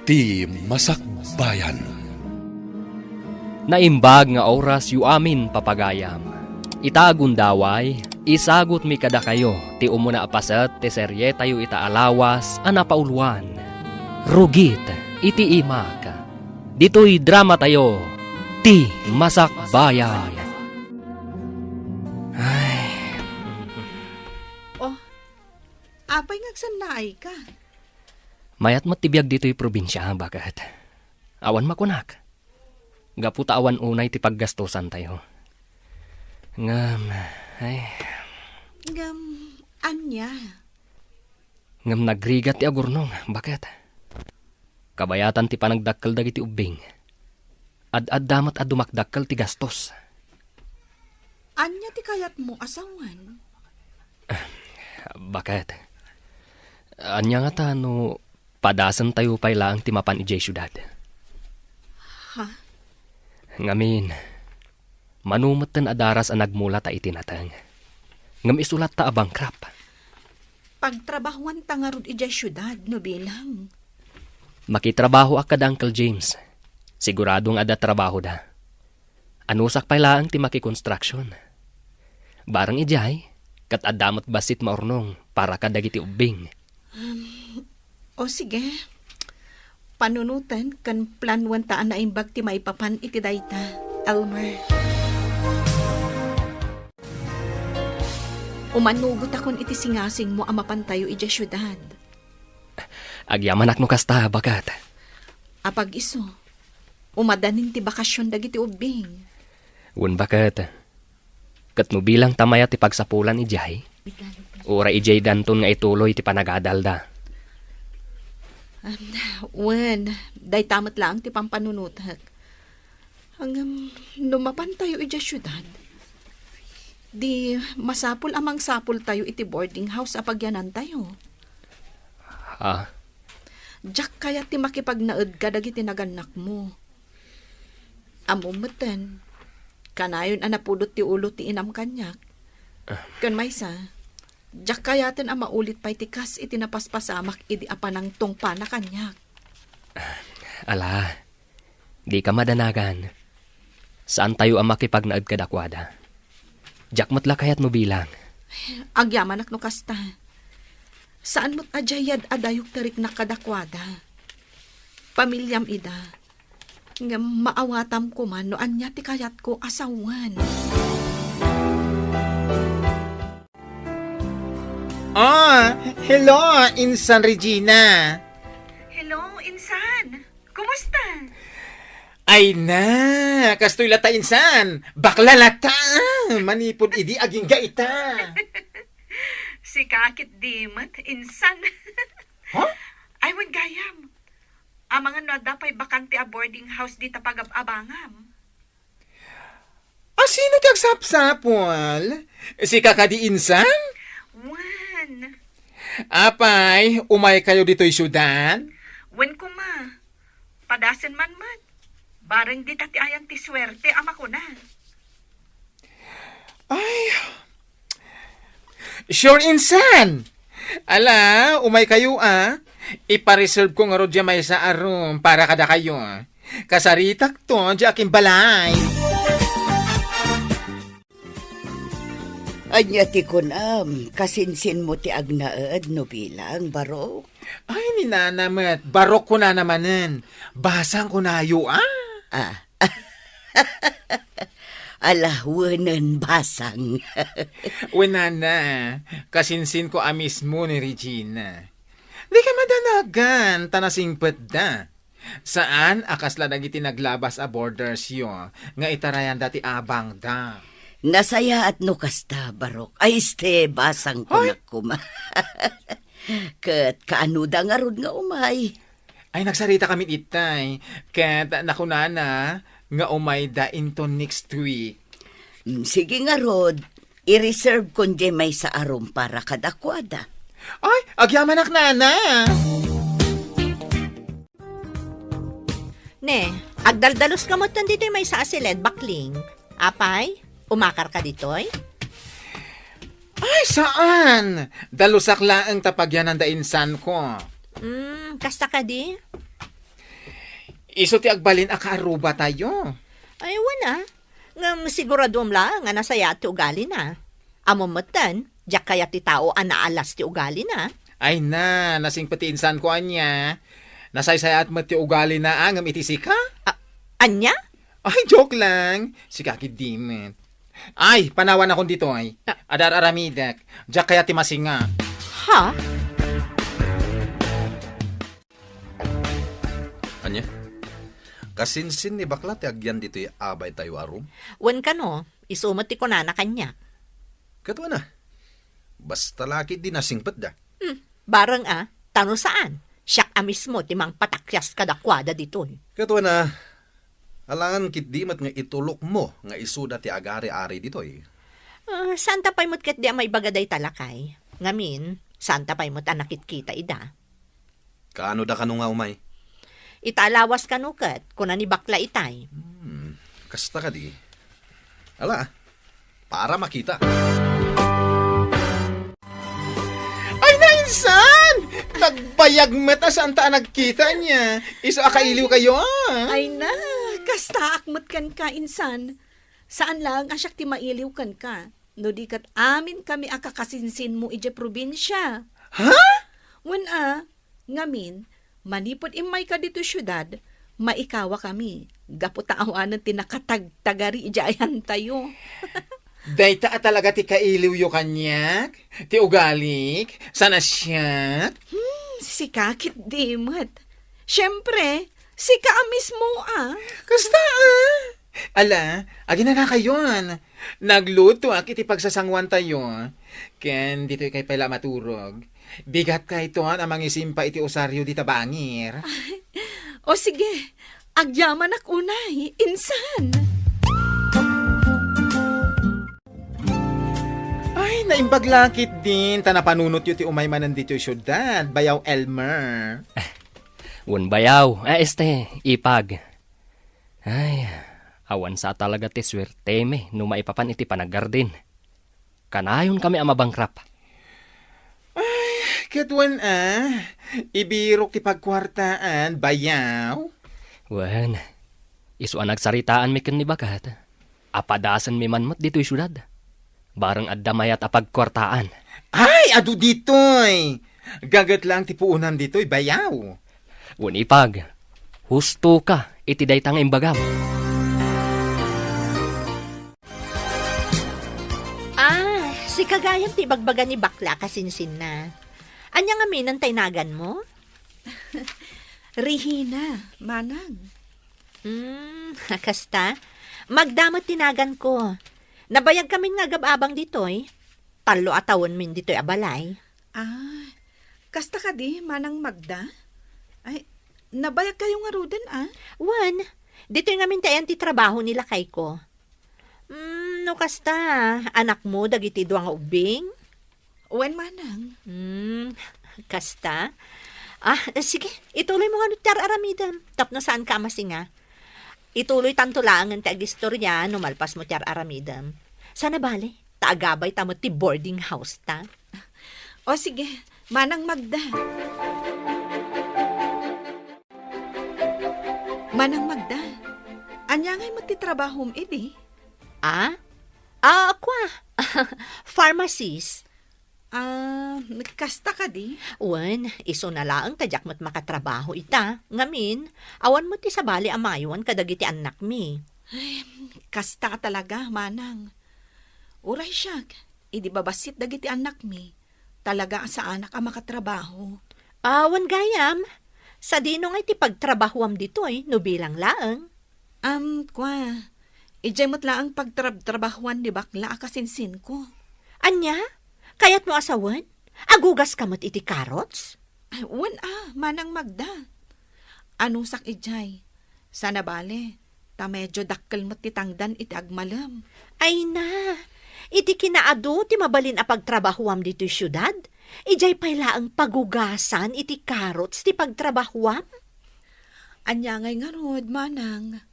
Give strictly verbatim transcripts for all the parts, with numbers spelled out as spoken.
Ti Masakbayan. Naimbag nga oras yo amin, papagayam. Ita a gundaway, isagutmi kadakayo ti umuna a paset ti serietayo ita a lawas a napauloan, Rugit iti Imak. Ditoy dramatayo, Ti Masakbayan. Ay. Oh, apay nga agsannaayka? Mayat met ti biag ditoy probinsia, baket. Awan makunak. Gapu ta awan unay ti paggastosantayo. Ngem, ay. Ngem, ania? Ngem nagrigat ti agurnong, baket. Kabayatan ti panagdakkel dagiti ubbing. Ad-adda met a dumakdakkel ti gastos. Ania ti kayatmo a sawen? Baket. Ania ngata no padasentayo pay laeng ti mapan idiay siudad? Ha? Ngamin, mano metten a daras a nagmula ta iti nateng. Ngem isu latta a bankrupt. Pagtrabahoanta ngarud idiay siudad no bilang. Makitrabahoak kada Uncle James. Sigurado nga adda trabahoda. Anusak pay laeng ti makikonstruction. Bareng idiay, ket adda met bassit maurnong para kadagiti ubbing. Um, o sige. Panunoten ken planoenta a naimbag ti maipapan iti dayta, Elmer. Umanugotakon iti singasingmo a mapantayo idiay siudad. Agyamanak no kasta, baket. Apag-isu, umadanin ti bakasion dagiti ubbing. Wen, baket. Ket no bilang ta mayat ti pagsapulan idiay, uray idiay danton nga ituloy ti panagadalda. Am, wen, dayta met laeng ti pampanunotek. Ngem, no mapantayo idiay siudad, di masapul a mangsapultayo iti boarding house a pagyanantayo. Ha? Diak kayat ti makipagnaed kadagiti nagannakmo. Ammom metten, kanayon a napudot ti ulo ti inam kaniak. Ah. Ken maysa, diak kayaten a maulit pay ti kas iti napaspasamak idi a panangtungpana kaniak. Ala, dika madanagan. Saantayo a makipagnaed kadakuada. Diak met la kayat no bilang. Agyamanak no kasta. Saan met a diay yad-adayok ti riknak kadakuada. Pamiliam ida. Ngem maawatam koma no ania ti kayatko a sawen. Ah, hello, Insan Regina. Hello, Insan. Kumusta? Ay na, kastoy latta, Insan. Bakla latta, ah, manipud idi agingga ita. Sika ket di met, Insan. Ha? Ay, wen gayam. Amangan no adda pay bakante a boarding house dita pagab-abangam. A sino ti agsapsapul? Sika kadi, Insan? Wen. Apay, umaykayo ditoy siudad? Wen koma. Padasen man met. Bareng dita ti ayan ti suerte a makuna. Ay. Sure, Insan. Ala, umaykayo, a. Ipa-reserve ko ngarud diay maysa a room para kadakayo. Kasaritakto diay akimbalay. Ania ti kunam, kasinsinmo ti agnaed no bilang, barok? Ay, ni nana met, barok kunana manen. Basang kunayo, a. Ah. Ala, wenen basang. Wen, nana, kasinsinko a mismo ni Regina. Dika madanagan, ta nasingpetda. Saan a kasla dagiti naglabas a boardersyo nga itarayanda ti abangda. Nasayaat no kasta, barok. Ay, este, basang Ay! kunak koma. Ket kaanoda ngarud nga umay? Ay, nagsarita kami itay. Ket nakunana nga umayda inton next week. Mm, sige ngarud, i-reserve kon diay maysa a room para kadakuada. Ay, agyamanak, nana! Ne, agdaldalos ka met ditoy maysa a siled, bakling. Apay, umakar ka ditoy? Ay, saan! Dalusak laeng ta pagyananda insanko. Hmm, kasta kadi? Isu ti agbalin a kaarrubatayo. Ay, wen a. Ngem siguraduem laeng a nasayaat ti ugalina. Ammom metten, diak kayat ti tao a naalas ti ugalina. Ay na, nasingpet ti insanko ania. Nasaysayaat met ti ugalina, a, ngem iti sika? A-, ania? Ay, joke lang. Sika ketdi met. Ay, panawanakon ditoy. Ah. Adar-aramidek. Diak kayat ti masinga. Ha? Ania? Kasinsin ni bakla ti agyan ditoy abaytayo a room? Wen kano, isu met ti kunana kaniak. Ket wen a. Basta la ketdi nasingpetda. Hmm, bareng a, ta no saan, siak a mismo ti mangpatakyas kadakuada ditoy. Ket wen a, alangan ketdi met nga itulokmo nga isuda ti agari-ari ditoy. Ah, saanta pay met ketdi a maibaga dayta lakay. Ngamin, saanta pay met a nakitkita ida. Kaanoda kano nga umay? Ita a lawas kano ket, kuna ni bakla itay. Hmm, kasta kadi. Ala, para makita. Ay, nainsan! Nagbayag met a saanta a nagkita ania. Isu a kailiwkayo, a. Ay na, kastaak met kenka, insan. Saan laeng a siak ti mailiw kenka. No di ket amin kami a kakasinsinmo idiay probinsia. Ha? Wen a, ngamin, manipud immayka ditoy siudad, maikawa kami, gapu ta awanen ti nakatagtagari idiay ayantayo. Dayta a talaga ti kailiwyo kaniak, ti ugalik, saan a siak? Hmm, sika ketdi met. Siempre, sika a mismo a. Kasta a. Ala, aginanakayon. Naglutoak iti pagsasanguantayo. Ken ditoykay pay la maturog. Bigatkayton a mangisimpa iti usario dita bangir. O sige, agyamanak unay, insan. Ay, naimbag la ketdin ta napanunotyo ti umay manen ditoy siudad, Bayaw Elmer. Wen, Bayaw, a, este, Ipag. Ay, awan sa talaga ti suertemi no maipapan iti panagardin. Kanayon kami a mabankrupt. Ay, ket wen a, ibirok ti pagkuartaan, Bayaw. Wen, isu a nagsaritaanmi ken ni Bakat. Apadasenmi man met ditoy siudad. Bareng adda mayat a pagkuartaan. Ay, adu ditoy! Gaget laeng ti puonam ditoy, Bayaw. Wen, Ipag, husto ka iti dayta nga imbagam. Ah, sika gayam ti ibagbaga ni bakla a kasinsinna. Ania ngamin ti naganmo? Regina, manang. Hmm, kasta? Magda met ti naganko. Nabayagkamin nga agab-abang ditoy. Tallo a tawenmin ditoy a balay. Ah, kasta kadi, Manang Magda? Ay, nabayagkayo ngaruden, a? Wen, ditoy ngamin ti ayan ti trabaho ni lakayko. Hmm, no kasta, anakmo dagiti dua nga ubbing? Wen, manang. Hmm, kasta? Ah, sige, ituloymo ngano ti ar-aramidem tapno saanka a masinga. Ituloytanto laengen ti agistoria no malpasmo ti ar-aramidem. Sana bale, ta agabayta met ti boarding house ta. O sige, Manang Magda. Manang Magda, ania ngay met ti trabahom idi? Ah? Ah, kua? Pharmacist. Ah, kasta kadi? Wen, isuna laeng ta diak met makatrabaho ita. Ngamin, awan met ti sabali a maywan kadagiti annakmi. Ay, kasta a talaga, manang. Uray siak, idi babassit dagiti annakmi, talaga a saanak a makatrabaho. Awan gayam. Sadino ngay ti pagtrabahoam ditoy no bilang laeng? Am, kua, idiay met laeng pagtrabtrabahoan ni bakla a kasinsinko. Ania? Kayatmo a sawen? Agugaska met iti carrots? Ay, wen a, Manang Magda. Anusak idiay. Sana bale, ta medio dakkel met ti tangdan iti agmalem. Ay na, iti kinaadu ti mabalin a pagtrabahoam ditoy siudad, idiay pay laeng pagugasan iti carrots ti pagtrabahoam? Ania ngay ngarud, manang?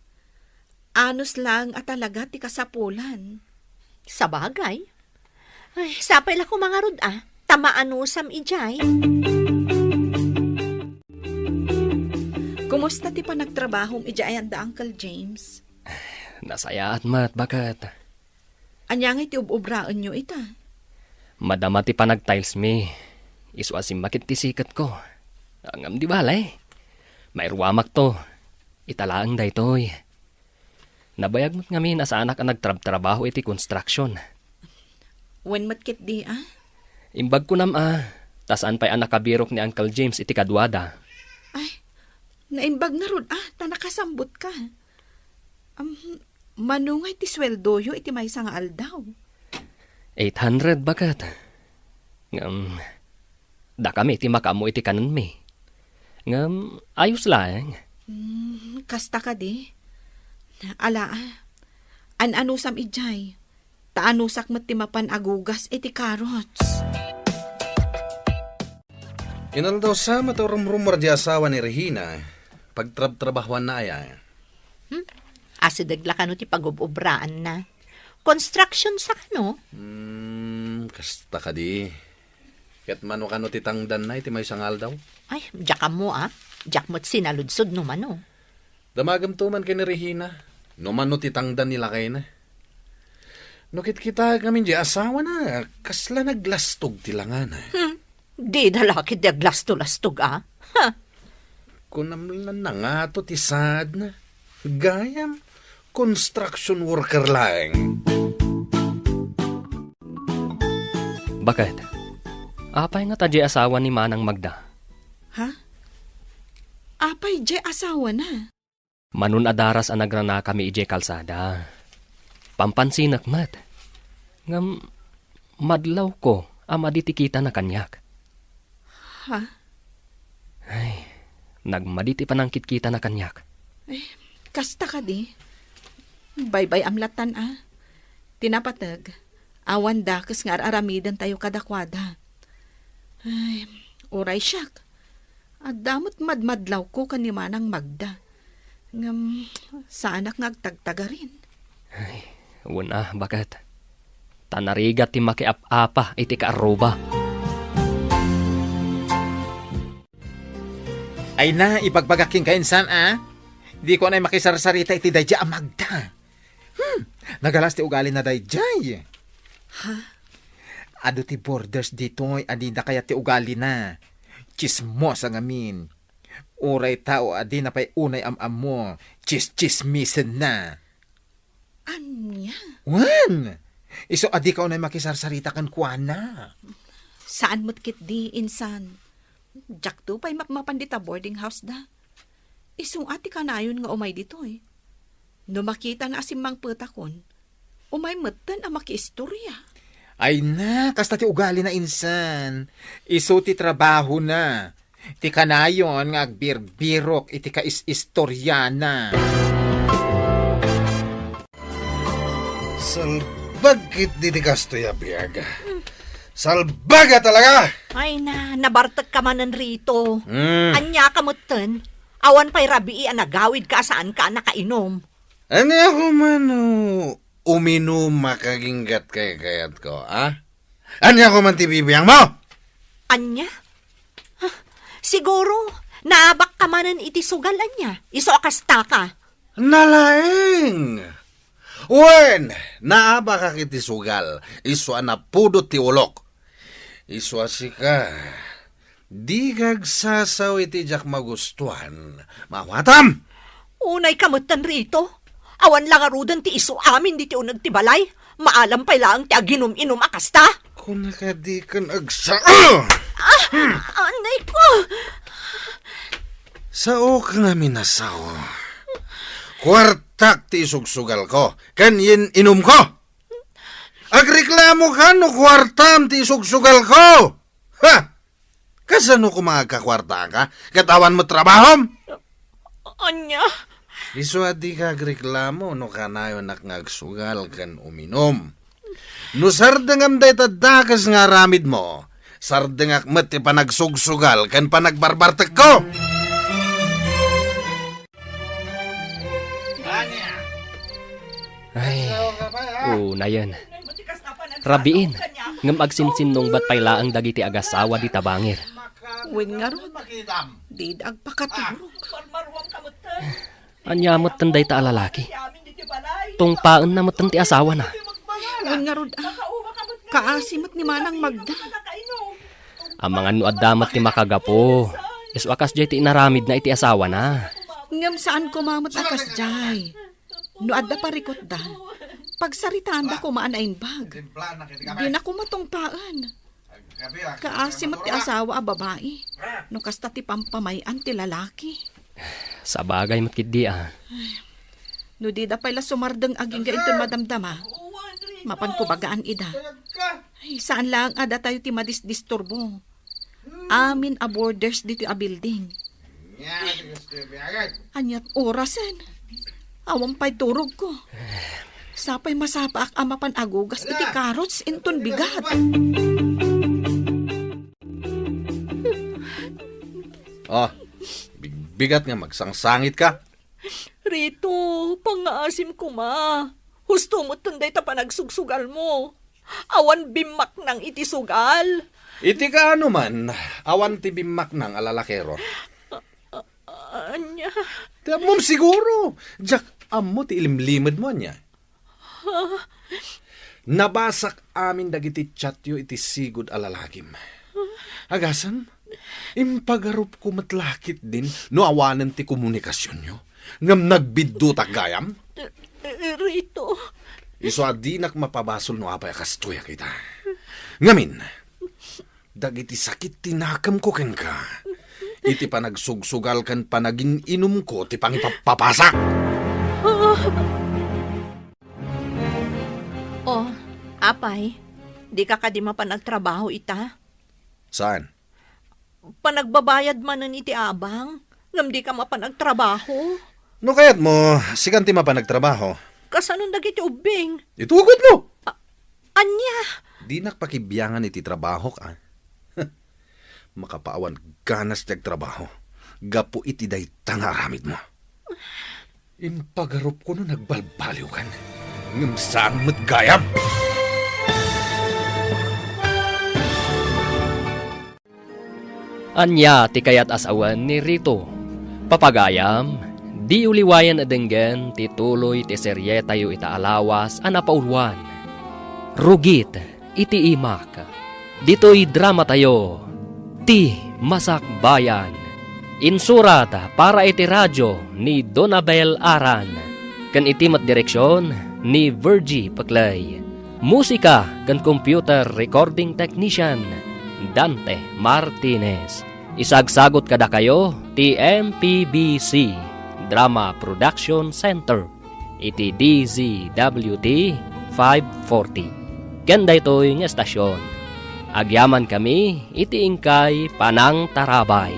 Anus laeng a talaga ti kasapulan. Sabagay. Ay, sapay la koma ngarud a, ta maanusam idiay. Kumusta ti panagtrabahom idiay ayan da Uncle James? Nasayaat met, baket. Ania ngay ti ub-ubraenyo ita? Madama ti panag-tiles mi. Isu a simmakit ti siketko. Ngem di bale. Mairuamakto. Ita laeng daytoy. Nabayag met ngamin a saanak a nagtrabtrabaho iti construction. Wen met ketdi, a? Imbag kunam a, ta saan pay a nakabirok ni Uncle James iti kaduada. Ay, naimbag ngarud a, ta nakasambutka. Am, mano ngay ti sueldoyo iti maysa nga aldaw? Eight hundred, baket. Ngem, dakami ti makaammo iti kanenmi. Ngem, ayos laeng. Hmm, kasta kadi? Ala, a. An-anusam idiay. Ta anusak met ti mapan agugas iti carrots. Inaldaw sa met a rumrummuar di asawa ni Regina, pagtrabtrabahuanna aya. Hmm? Asideg la kano ti pagub-ubraanna. Construction sa kano? Hmm, kasta kadi. Ket mano kano ti tangdanna iti maysa nga aldaw? Ay, diak ammo, a. Diak met sinaludsod no mano. Damagem to man ken ni Regina, no mano ti tangdan ni lakayna. No kitkitaek ngamin di asawana, kasla naglastog ti langana. Hmm. Dida la ketdi aglasto-lastog, a. Ha? Kunam la nangato ti saadna. Gayam, construction worker laeng. Baket, apay ngata di asawa ni Manang Magda? Ha? Apay di asawana? Mano a daras a nagranakami idiay kalsada. Pampansinek met. Ngem madlawko a madi ti kitana kaniak. Ha? Ay, nagmadi ti panangkitkitana kaniak. Ay, kasta kadi? Baybay-am lattan a. Ti napateg, awan dakes nga ar-aramidentayo kadakuada. Ay, uray siak. Adda met madmadlawko ken ni Manang Magda. Ngem, saanak nga agtagtagarin. Ay, wen a, baket. Ta narigat ti makiap-apa iti kaarruba. Ay na, ibagbagak kenka insan, a. Diko unay makisarsarita iti daydiay a Magda. Hmm, nagalas ti ugalina daydiay. Ha? Adu ti borders ditoy a dida kayat ti ugalina. Tsismosa ngamin. Uray tao a dina pay unay am-ammo, tsistsismisenna. Ania? Wen! Isu a dika unay makisarsarita kenkuana. Saan met ketdi, insan. Diakto pay mapmapan dita boarding house da. Isu a ti kanayon nga umay ditoy. No makitana a simmangpetakon, umay metten a makiistoria. Ay na, kasta ti ugalina insan. Isu ti trabahona. Ti kanayon nga agbirbirok iti kais-istoriana. Salbag ketdi ti kastoy a biag. Salbag a talaga! Ay na, nabartekka manen, Rito. Mm. Ania ka metten? Awan pay rabii a nagawidka a saanka a nakainom. Ania ko man no uminum a kaginggat kaykayatko, a? Ania ko man ti bibiangmo? Ania? Huh, siguro, naabakka manen iti sugal ania? Isu a kastaka. Nalaeng! Wen, naabakak iti sugal, isu a napudot ti ulok. Isu a sika, dika agsasao iti diak magustuan. Maawatam! Unayka metten, Rito. Awan la ngaruden ti isu amin ditoy uneg ti balay. Maalam pay laeng ti aginum-inum a kasta. Kunaka dikan agsa-, Ah! Anay ko! Saok ngamin a sao. Kuartak ti isugsugalko ken yen-inumko. Agreklamoka no kuartam ti isugsugalko. Ha? Kasano koma agkakuartaka ket awan met trabahom? Ania? Isu a dika agreklamo no kanayonak nga agsugal ken uminum. No sardengam dayta dakes nga aramidmo, sardengak met ti panagsugsugal ken panagbarbartekko. Ay, unayen. Rabiin, ngem agsinsinnungbat pay laeng dagiti agasawa dita bangir. Wen ngarud, dida agpakaturog. Ania metten dayta a lalaki? Tungpaenna metten ti asawana. Wen ngarud, ah, kaasi met ni Manang Magda. Amangan no adda met ti makagapu, isu a kasdiay ti inaramidna iti asawana. Ngem saan koma met a kasdiay. No adda parikutda, pagsaritaanda koma a naimbag. Dina koma tungpaen. Kaasi met ti asawa a babai, no kasta ti pampamay-an ti lalaki. Sabagay met ketdi, a. No dida pay la sumardeng agingga inton madamdama, mapanko bagaan ida. Ay, saan laeng a datayo ti madisdisturbo. Amin a boarders ditoy a building. Aniat orasen? Awan pay turogko. Sapay masapaak a mapan agugas iti carrots inton bigat. Ah, bigbigat nga magsangsangit ka. Rito, pangngaasim koma. Husto metten dayta panagsugsugalmo. Awan bimmaknang iti sugal. Iti kaano man, awan ti bimmaknang a lalakero. A-, a-, ania? Ti ammom siguro. Diak ammo ti ilimlimedmo, ania? Nabasak amin dagiti chatyo iti sigud a lalakim. Agasem, impagarupko met la ketdin no awanen ti komunikasionyo. Ngem nagbiddutak gayam? Eh, eh, Rito. Isu a dinak mapabasol no apay a kastoyak ita. Ngamin, dagiti sakit ti nakemko kenka, iti panagsugsugal ken panagin-inumko ti pangipappapasak. Oh, apay, dika kadi mapan agtrabaho ita? Saan? Panagbabayad manen iti abang, ngem dika mapan agtrabaho. No kayatmo, sikan ti mapan agtrabaho. Kasanon dagiti ubbing? Itugotmo! A-, ania? Dinak pakibiangan iti trabahok, a. Makapaawan ganas ti agtrabaho gapu iti dayta nga aramidmo. Impagarupko no nagbalbaliwkan, ngem saan met gayam. Ania ti kayat a sawen ni Rito? Papagayam, diyo liwayan a denggen ti tuloy ti serietayo ita a lawas a napauluan, Rugit iti Imak. Ditoy dramatayo, Ti Masakbayan. Insurat para iti radio ni Donabel Aran, ken iti met direksion ni Virgie Peclay. Musika ken computer recording technician, Dante Martinez. Isagsagut kadakayo ti M P B C Drama Production Center iti D Z W T five forty. Ken daytoy nga estasion, agyamankami iti inkay panangtarabay.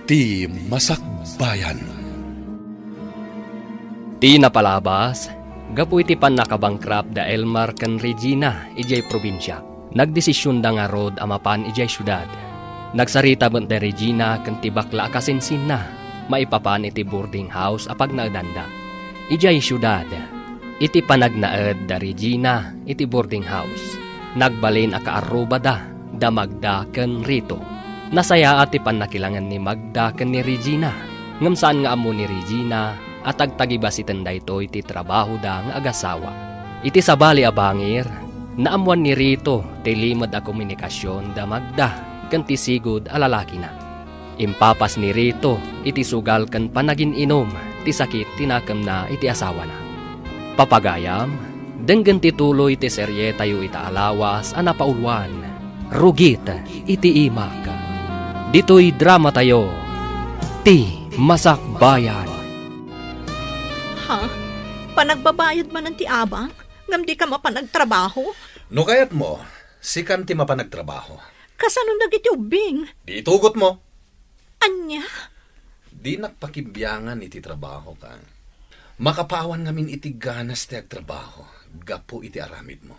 Ti Masakbayan. Ti napalabas, gapu iti pannakabankrupt da Elmar ken Regina idiay probinsia, nagdesisionda ngarud a mapan idiay siudad. Nagsarita met da Regina ken ti bakla a kasinsinna maipapan iti boarding house a pagnaedanda idiay siudad. Iti panagnaed da Regina iti boarding house, nagbalin a kaarrubada da Magda ken Rito. Nasayaat ti pannakilangen ni Magda ken ni Regina, ngem saan nga ammo ni Regina a tagtagibasiten daytoy ti trabahoda nga agasawa. Iti sabali a bangir, naammoan ni Rito ti limed a komunikasion da Magda ken ti sigud a lalakina. Impapas ni Rito iti sugal ken panagin-inum ti sakit ti nakemna iti asawana. Papagayam, denggen ti tuloy ti serietayo ita a lawas a napauluan, Rugit iti Imak. Ditoy dramatayo, Ti Masakbayan. Ha? Panagbabayad manen ti abang? Ngem dika mapan agtrabaho? No kayatmo, sikan ti mapan agtrabaho. Kasano dagiti ubbing? Di itugotmo. Ania? Dinak pakibiangan iti trabahok. Makapaawan ngamin iti ganas ti agtrabaho gapu iti aramidmo.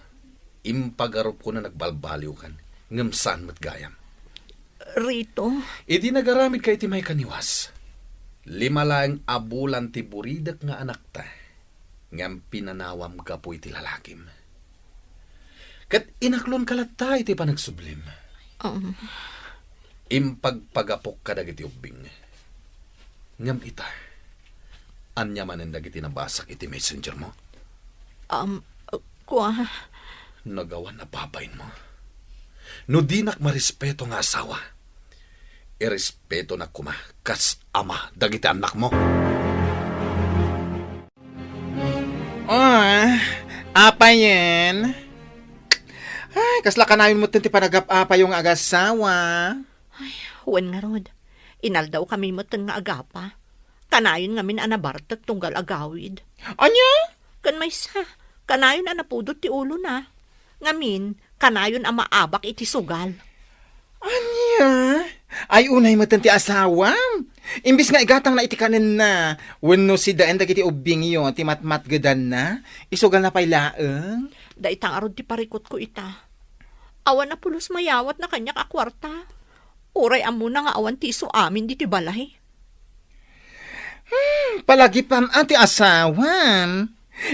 Impagarupko no nagbalbaliwkan. Ngem saan met gayam. Rito. Idi nagaramidka iti maikaniwas, lima laeng a bulan ti buridek nga anakta, ngem pinanawam gapu iti lalakim. Ket inaklonka latta iti panagsublim. Um. Impagpagapok kadagiti ubbing. Ngem ita, ania manen dagiti nabasak iti messenger mo? Um, kua. Nagawan a babain mo. No dinak marespeto nga asawa, irespetonak koma kas ama dagiti annakmo. Ah, apayen? Ay, kasla kanayon metten ti panagap-apayo nga agasawa. Ay, wen ngarud. Inaldawkami metten nga agapa. Kanayon ngamin a nabartek tunggal agawid. Ania? Ken maysa, kanayon a napudot ti ulona. Ngamin, kanayon a maabak iti sugal. Ania? Ay, unay metten ti asawam. Imbes nga igatangna iti kanenna, wenno sidaen dagiti ubbingyo ti matmatgedanna, isugalna pay laeng. Dayta ngarud ti parikutko ita. Awan a pulos mayawatna kaniak a kuarta. Uray ammona nga awan ti isu amin diti balay. Hmm, palagipam a ti asawam.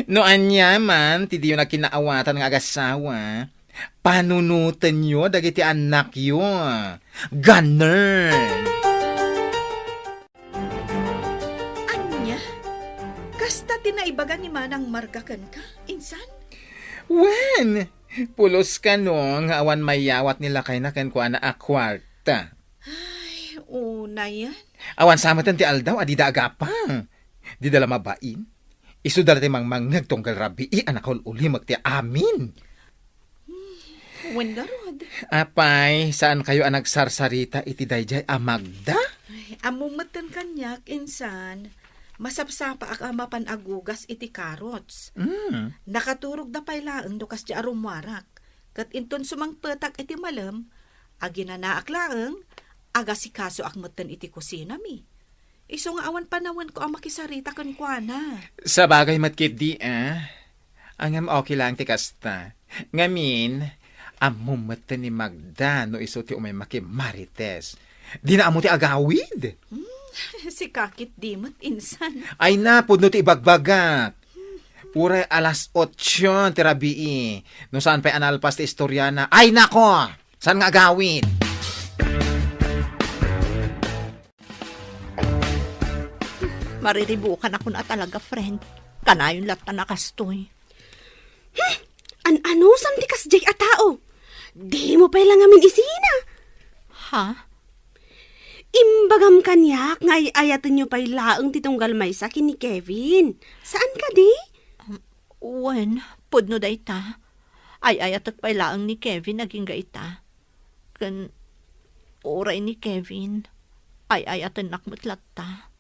No aniaman ti diyo nagkinaawatan nga agasawa, panunotenyo dagiti annakyo. Ganern! Ania? Kasta ti naibaga ni Manang Marga kenka, insan? Wen, pulos kano nga awan mayawat ni lakayna kenkuana a kuarta. Ay, unayen. Awan sa metten ti aldaw a dida agapa. Dida la mabain. Isuda la ti mangmangngeg tunggal rabii a nakaul-ulimek ti amin. Hmm, wen ngarud. Apay, saankayo a nagsarsarita iti daydiay a Magda? Ay, ammom metten kaniak, insan. Masapsapaak a mapan agugas iti carrots. Mm. Nakaturogda pay laeng no kasdi a rummuarak. Ket inton sumangpetak iti malem, aginanaak laeng, agasikasoak metten iti kusinami. Isu nga awan panawenko a makisarita kenkuana. Sabagay met ketdi, a. Ngem okay laeng ti kasta. Ngamin, ammom metten ni Magda no isu ti umay makimarites. Dina ammo ti agawid. Hmm, sika ketdi met, insan. Ay na, pudno ti ibagbagak. Uray alas otso ti rabii. No saan pay a nalpas ti istoriana. Ay nako! Saan nga agawid? Mariribukanakon a talaga, friend. Kanayon latta a kastoy. Hmm! An-anusan ti kasdiay a tao? Dimo pay la ngamin isina. Ha? Imbagam kaniak nga ay-ayatenyo pay laeng ti tunggal maysa ken ni Kevin. Saan kadi? Um, wen, pudno dayta. Ay-ayatek pay laeng ni Kevin agingga ita. Ken uray ni Kevin, ay-ayatennak met latta.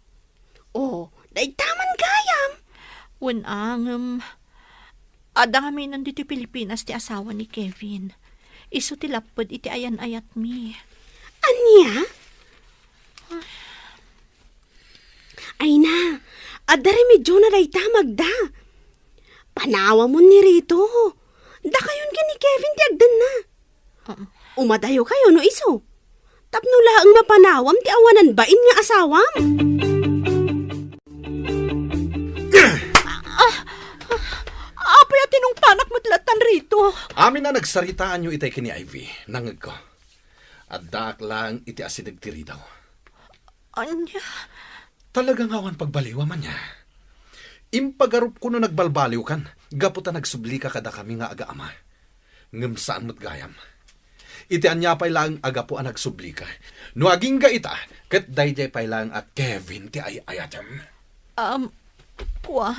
Oh, dayta man gayam. Wen a, ngem, adda ngaminen ditoy Pilipinas ti asawa ni Kevin. Isu ti lapped iti ayan-ayatmi. Ania? Ay na, adda remedyona dayta, Magda. Panawamon ni Rito. Dakayon ken ni Kevin ti agdanna. Ah. Umadayokayo no isu. Tapno laeng mapanawam ti awanan bain nga asawam. Ah, ah, apay a tinungpanak met lattan, Rito? Amin a nagsaritaanyo itay ken ni Ivy, nangngegko. Addaak laeng iti asideg ti ridaw. Ania? Talaga nga awan pagbaliwam, ania? Impagarupko no nagbalbaliwkan gapu ta nagsublika kadakami nga agaama. Ngem saan met gayam. Iti ania pay laeng a gapu a nagsublika. No agingga ita, ket daydiay pay laeng a Kevin ti ay-ayatem. Um, kua?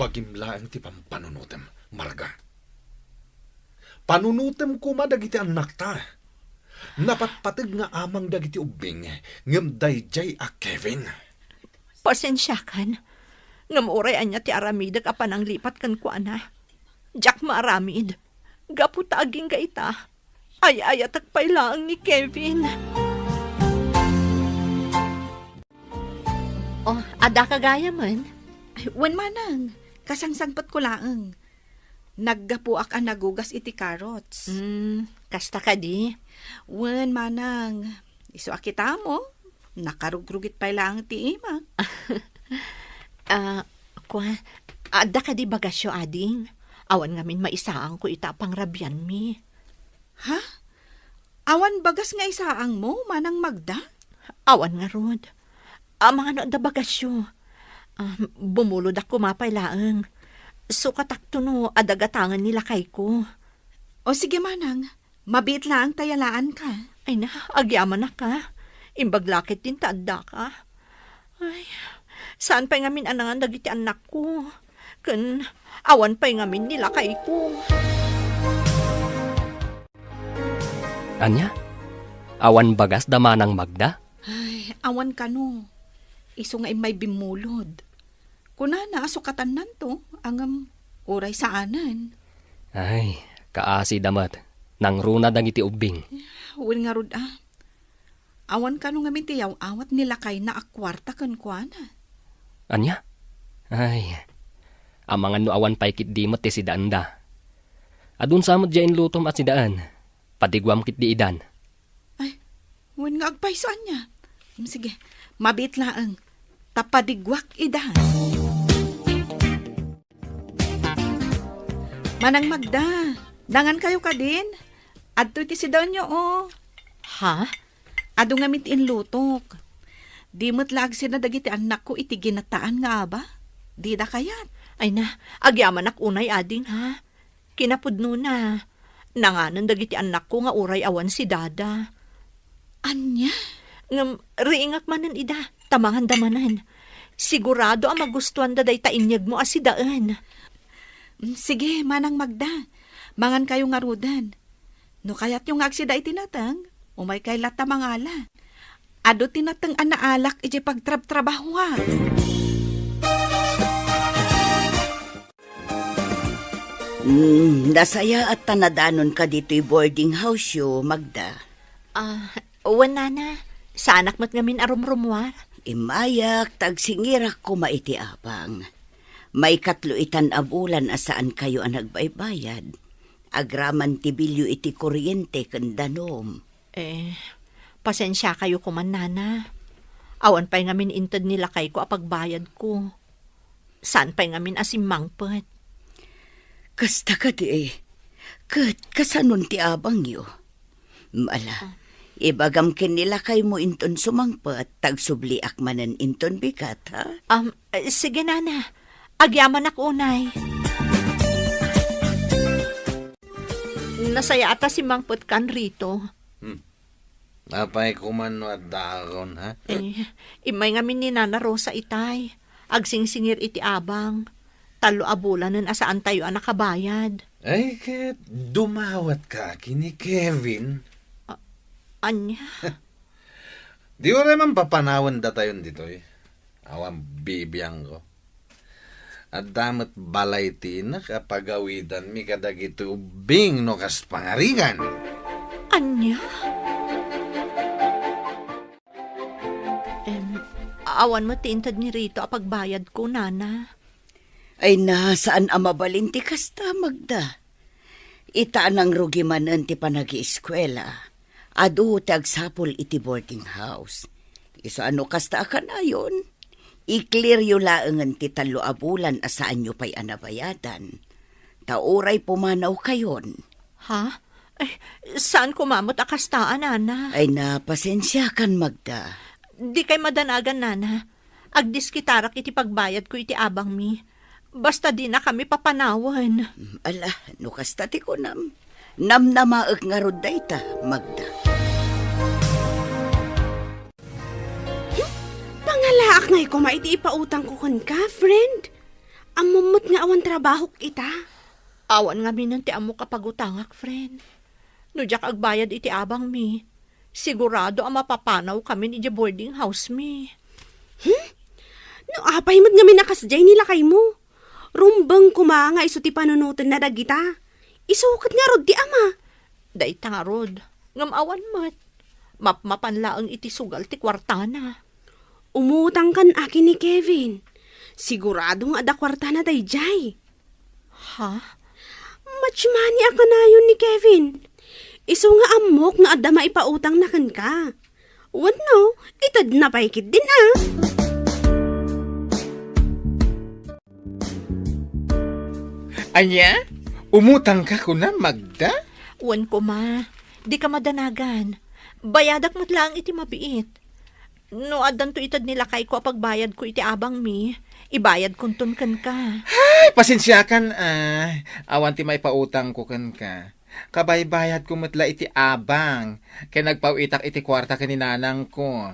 Bagim laeng ti pampanunotem, Marga. Panunotem koma dagiti annakta. Napatpateg nga amang dagiti ubbing, ngem daydiay a Kevin. Pasensiakan, ngem uray ania ti aramidek a pananglipat kenkuana, diak maaramid. Gapu ta agingga ita, ay-ayatek pay laeng ni Kevin. Oh, adda ka gayamen? Ay, wen manang, kasangsangpetko laeng. Naggapuak a nagugas iti carrots. Mm, Kasta kadi? Wen, manang. Isu a kitamo, nakarugrugit pay laeng ti imak. Ah, kua, adda kadi bagasyo, ading? Awan ngamin maisaangko ita a pangrabianmi. Ha? Awan bagas nga isaangmo, Manang Magda? Awan ngarud. Amangan no adda bagasyo. Ah, bumulodak koma pay laeng. Sukatakto no adda gatangen ni lakayko. O sige, manang. Mabiit laeng ta yalaanka. Ay na, agyamanak, a. Imbag la ketdin ta addaka. Ay, saan pay ngamin a nangan dagiti annakko? Ken awan pay ngamin ni lakayko. Ania? Awan bagas da Manang Magda? Ay, awan kano. Isu nga immay bimmulod. Kunana a sukatannanto, ngem uray saanen. Ay, kaasida met. Nangruna dagiti ubbing. Wen ngarud a. Awan kano ngamin ti yaw-awat ni lakayna a kuarta kenkuana. Ania? Ay, amangan no awan pay ketdi met ti sidaenda. Adun sa met diay inlutom a sidaen. Padiguam ketdi idan. Ay, wen nga agpayso ania. Mm, sige, mabiit laeng. Ta padiguak idan. Manang Magda, nangankayo kadin? Adtoy ti sidaenyo, o. Ha? Adu ngamin ti inlutok. Di met la agsina dagiti annakko iti ginataan nga aba? Dida kayat? Ay na, agyamanak unay, ading, ha? Kinapudnona, nanganen dagiti annakko nga uray awan si Dada. Ania? Ngem riingak manen ida, ta manganda manen. Sigurado a magustuanda dayta inyegmo a sidaen. Mm, sige, Manang Magda. Mangankayo ngaruden. No kayatyo nga agsida iti nateng, umaykay latta mangala. Adu ti nateng a naalak idiay pagtrabtrabahoak. Mm, nasayaat ta nadanonka ditoy boarding house-yo, Magda. Ah, wen, nana. Saanak met ngamin a rumrumuar. Immayak ta agsingirak koma iti abang. Maikatlo itan a bulan a saankayo a nagbaybayad. Agraman ti bilyo iti kuryente ken danum. Eh, pasensiakayo koman, nana. Awan pay ngamin inted ni lakayko a pagbayadko. Saan pay ngamin a simmangpet. Kasta kadi, ket kasanon ti abangyo? Ala, ibagam ken ni lakaymo inton sumangpet, ta agsubliak manen inton bigat, ha? Um, eh, sige, nana. Agyamanak unay. Nasayaat a simmangpetkan, Rito. Hmm. Apay koman no addaakon, ha? Eh, immay ngamin ni Nana Rosa itay. Agsingsingir iti abang. Tallo a bulanen a saantayo a nakabayad. Ay, ket dumawatka ken ni Kevin. A-, ania? Di uray man papanawen datayon ditoy. Awan bibiangko. Adda met balay ti inak a pagawidanmi kadagiti ubbing no kas pangarigan. Ania? Em, awan met ti inted ni Rito a pagbayadko, nana. Ay na, saan a mabalin ti kasta, Magda. Ita a nangrugi manen ti panagieskuela, adu ti agsapul iti boarding house. Isu a no kasta a kanayon, i-clearyo laengen ti tallo a bulan a saanyo pay a nabayadan. Ta uray pumanawkayon. Ha? Ay, saan koma met a kasta, nana. Ay na, pasensiakan, Magda. Dikay madanagan, nana. Agdiskitarak iti pagbayadko iti abangmi. Basta dinakami papanawen. Ala, no kasta ti kunam, namnamaek ngarud dayta, Magda. Pangalaak ngay koma iti ipautangko kenka, friend. Ammom met nga awan trabahok ita. Awan ngaminen ti ammok a pagutangak, friend. No diak agbayad iti abangmi, sigurado a mapapanawkamin idiay boarding house mi. Hmm? No apay met ngamin a kasdiay ni lakaymo? Rumbeng koma nga isu ti panunotenna dagita. Isu ket ngarud ti ama. Dayta ngarud, ngem awan met. Mapmapan laeng iti sugal ti kuartana. Umutangkan a ken ni Kevin. Sigurado nga adda kuartana daydiay. Ha? Much money a kanayon ni Kevin. Isu nga ammok nga adda maipautangna kenka. Wenno, itedna pay ketdin a. Ania? Umutangka kunam, Magda? Wen koma, dika madanagan. Bayadak met laeng iti mabiit. No addanto ited ni lakayko a pagbayadko iti abangmi, ibayadkonton kenka. Ay, pasensiakan a. Awan ti maipautangko kenka. Kabaybayadko met la iti abang, ken nagpaw-itak iti kuarta ken ni nanangko.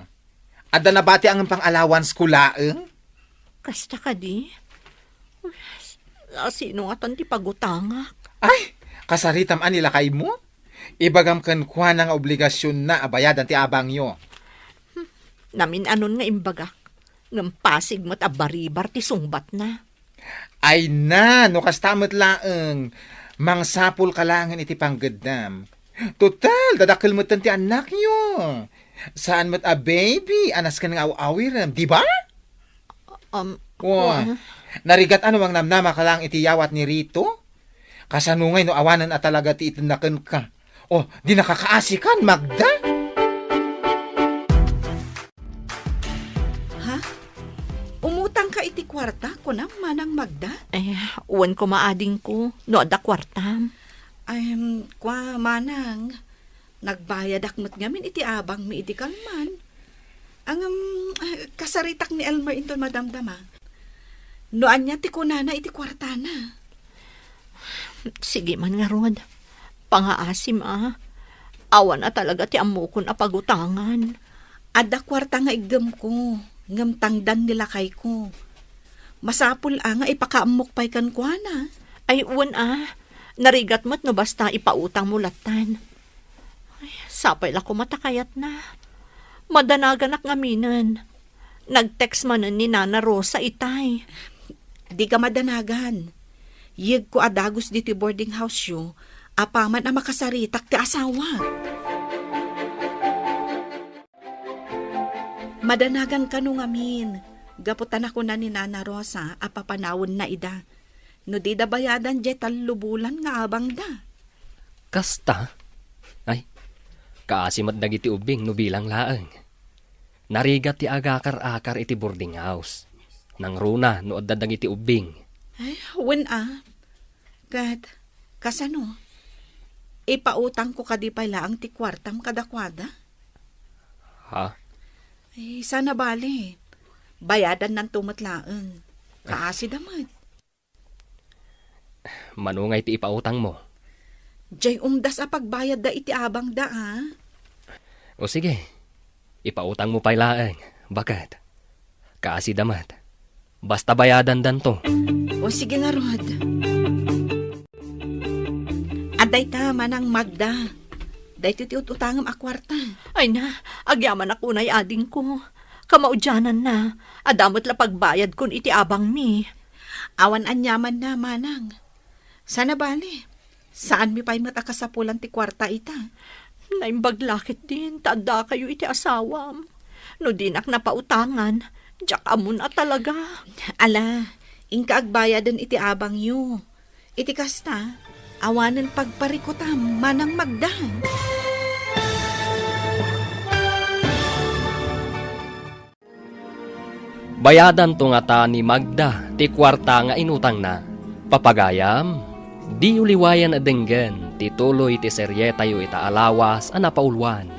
Adda nabati a ngem pang-allowance-ko laeng? Kasta kadi? A, sino ngatan ti pagutangak? Ay, kasaritam a ni lakaymo? Ibagam kenkuana nga obligasionna a bayadan ti abangyo. Hmm, namin-anon nga imbagak, ngem pasig met a baribar ti sungbatna. Ay na, no kasta met laeng, mangsapulka laengen iti panggeddam. Total, dadakkel metten ti annakyo. Saan met a baby a nasken nga aw-awirem, di ba? Um, Wa, wa. Narigat a no mangnamnamaka laeng iti yawat ni Rito? Kasano ngay no awanen a talaga ti itedna kenka? O, di nakakaasikan, Magda? Ha? Umutangka iti kuarta, kunam, Manang Magda? Eh, wen koma, adingko, no adda kuartam. Ay, em, kua, Manang, nagbayadak met ngamin iti abangmi idi kalman. Ngem, ah, kasaritak ni Elmer inton madamdama. No ania ti kunana iti kuartana? Sige man ngarud. Pangaasim a. Awan a talaga ti ammokon a pagutangan. Adda kuarta nga iggemko, ngem tangdan ni lakayko. Masapul a nga ipakaammok pay kenkuana. Ay, wen a. Narigat met no basta ipautangmo lattan. Ay, sapay la koma ta kayatna. Madanaganak ngaminen. Nag-text manen ni Nana Rosa itay. Dika madanagan. Yegko a dagus ditoy boarding house-yo, apaman a makasaritak ti asawa. Madanagan kano ngamin, gapu ta nakuna ni Nana Rosa a papanawenna ida. No dida bayadan diay tallo bulan nga abangda. Kasta? Ay, kaasi met dagiti ubbing no bilang laeng. Narigat ti agakar-akar iti boarding house. Nangruna no adda dagiti ubbing. Ay, wen a. Ket, kasano? Ipautangko kadi pay laeng ti kuartam kadakuada? Ha? Ay, saan a bale. Bayadannanto met laeng. Kaasida met. Mano ngay ti ipautangmo? Diay umdas a pagbayadda iti abangda, a? O sige, ipautangmo pay laeng, baket. Kaasida met. Basta bayadandanto. O sige ngarud. Adda ita, Manang Magda. Daytoy ti ut-utangem a kuarta. Ay na, agyamanak unay, adingko. Kamaudiananna, adda met la pagbayadkon iti abangmi. Awan aniamanna, Manang. Saan a bale, saanmi pay met a kasapulan ti kuarta ita. Naimbag la ketdin ta addakayo iti asawam. No dinak napautangan, diak ammon a talaga. Ala, inka agbayaden iti abangyo. Iti kasta, awanen pagparikutam, Manang Magda. Bayadanto ngata ni Magda ti kuarta nga inutangna. Papagayam, diyo liwayan a denggen ti tuloy ti serietayo ita a lawas a napauluan,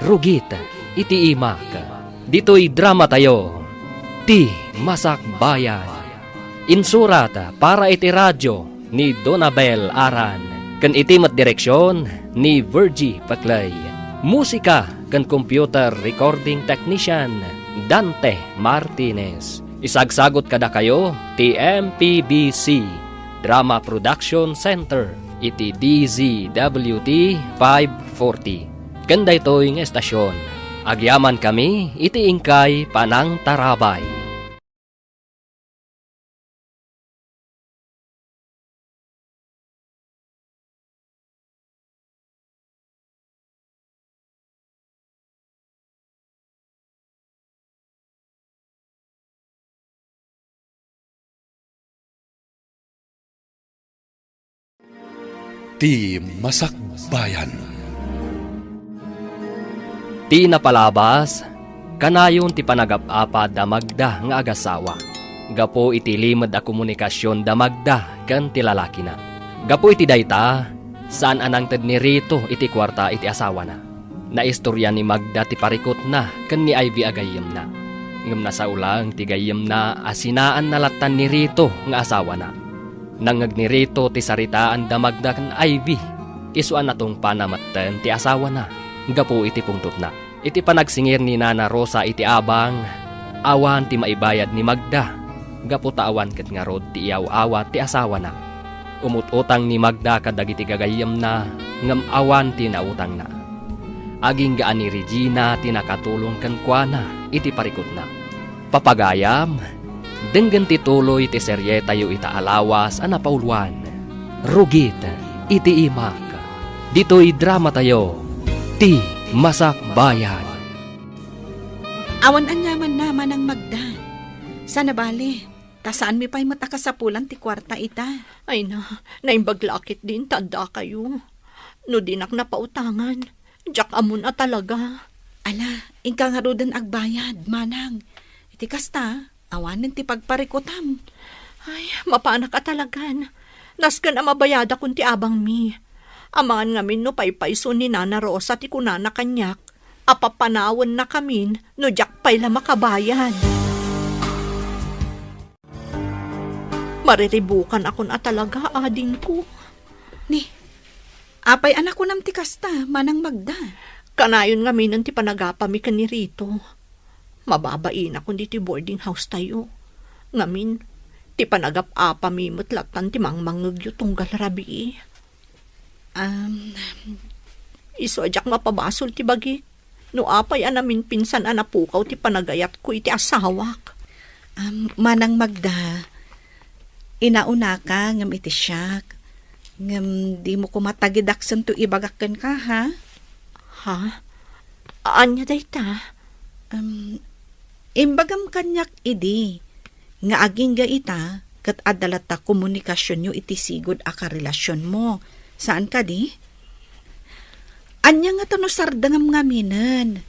Rugit iti Imak. Ditoy dramatayo, Ti Masakbayan. Insurat para iti radio ni Donabel Aran, ken iti met direksion ni Virgie Paclay. Musika ken computer recording technician, Dante Martinez. Isagsagot kadakayo ti M P B C Drama Production Center iti D Z W T five forty. Ken daytoy nga estasion, agyamankami iti inkay panangtarabay. Ti Masakbayan. Ti napalabas, kanayon ti panagap-apa da Magda nga agasawa gapu iti limed a komunikasion da Magda ken ti lalakina. Gapu iti dayta, saan a nangted ni Rito iti kuarta iti asawana. Naistorya ni Magda ti parikutna ken ni Ivy a gayyemna. Ngem nasao laeng ti gayyemna a sinaanna lattan ni Rito nga asawana. Nangngeg ni Rito ti saritaan da Magda ken Ivy, isu a natungpana metten ti asawana gapu iti pungtotna. Iti panagsingir ni Nana Rosa iti abang, awan ti maibayad ni Magda, gapu ta awan ket ngarud ti iyaw-awat ti asawana. Umut-utang ni Magda kadagiti gagayyemna, ngem awan ti nautangna. Agingga a ni Regina ti nakatulong kenkuana iti parikutna. Papagayam, denggen ti tuloy ti serietayo ita a lawas a napauluan, Rugit iti Imak. Ditoy dramatayo, Ti Masakbayan. Awan aniamanna, Manang Magda. Saan a bale, ta saanmi pay met a kasapulan ti kuarta ita. Ay na, naimbag la ketdin ta addakayo. No dinak napautangan, diak ammon a talaga. Ala, inka ngaruden agbayad, Manang. Iti kasta, awanen ti pagparikutam. Ay, mapanak a talagan. Nasken a mabayadakon ti abangmi. Amangan ngamin no paypayso ni Nana Rosa ti kunana kaniak a papanawennakamin no diak pay la makabayad. Mariribukanakon a talaga, adingko. Ni, apay a nakunam ti kasta, Manang Magda? Kanayon ngaminen ti panagapami ken ni Rito. Mababainakon ditoy boarding house tayo. Ngamin, ti panagap-apami met lattan ti mangmangngegyo tunggal rabii. Um, Isu a diak mapabasol ti bagik no apay a naminpinsan a napukaw ti panagayatko iti asawak. Um, Manang Magda, inaunaka ngem iti siak. Ngem dimo koma tagidaksen ti ibagak kenka, ha? Ha? Ania dayta? Um, imbagam kaniak idi nga agingga ita ket adda latta komunikasionyo iti sigud a karelasionmo. Saan kadi? Ania ngata no sardengam ngaminen?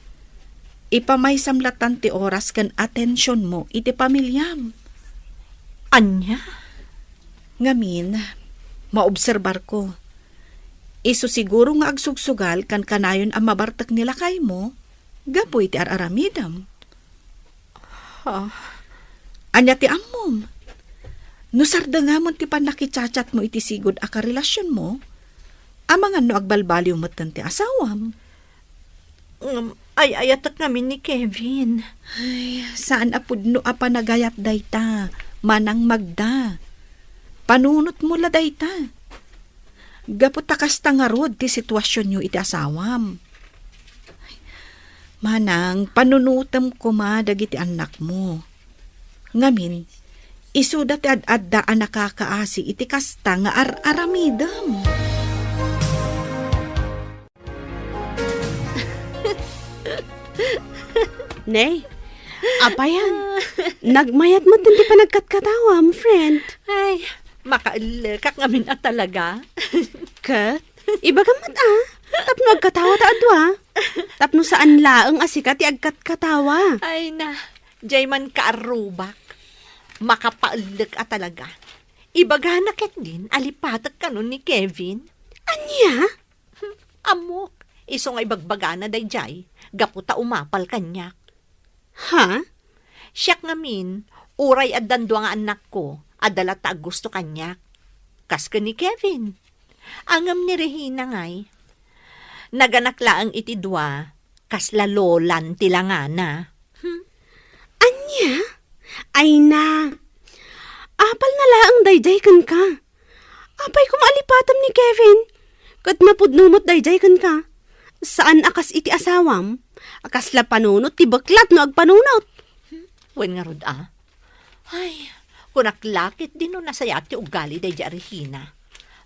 Ipamaysam lattan ti oras ken atensionmo iti pamiliam. Ania? Ngamin, maobserbarko. Isu siguro nga agsugsugal kankanayon a mabartek ni lakaymo gapu iti ar-aramidem. Ah. Ania ti ammom? No sardengamon ti pannakichatchatmo iti sigud a karelasionmo, amangan no agbalbaliw metten ti asawam. Ngem, ay-ayatek ngamin ni Kevin. Ay, saan a pudno a panagayat dayta, Manang Magda. Panunotmo la dayta. Gapu ta kasta ngarud ti situasionyo iti asawam. Manang, panunotem koma dagiti annakmo. Ngamin, isuda ti ad-adda a nakakaasi iti kasta nga ar-aramidem. Nay, apayan, nagmayat met ti panagkatkatawam, friend. Ay, makaellekak ngamin a talaga. Ket, ibagam met a, tapno agkatawa ta a dua. Tapno saan laeng a sika ti agkatkatawa. Ay na, jay man kaarrubak. Makapaellek a talaga. Ibagana ketdin a lipatek kano ni Kevin. Ania? Ammok, isu nga ibagbagana daydiay, gapu ta umapal kaniak. Ha? Siak ngamin, uray addan dua nga annakko, adda latta a gusto kaniak. Kas ken ni Kevin. Ngem ni Regina ngay, naganak laeng iti dua, kasla lolan ti langana. Hmm? Ania? Ay na, apalna laeng daydiay kenka. Apay koma a lipatem ni Kevin? Ket napudno met daydiay kenka. Saan a kas iti asawam, a kasla panunot ti beklat no agpanunot. Wen ngarud a? Ay, kunak la ketdin no nasayaat ti ugali daydiay a Regina.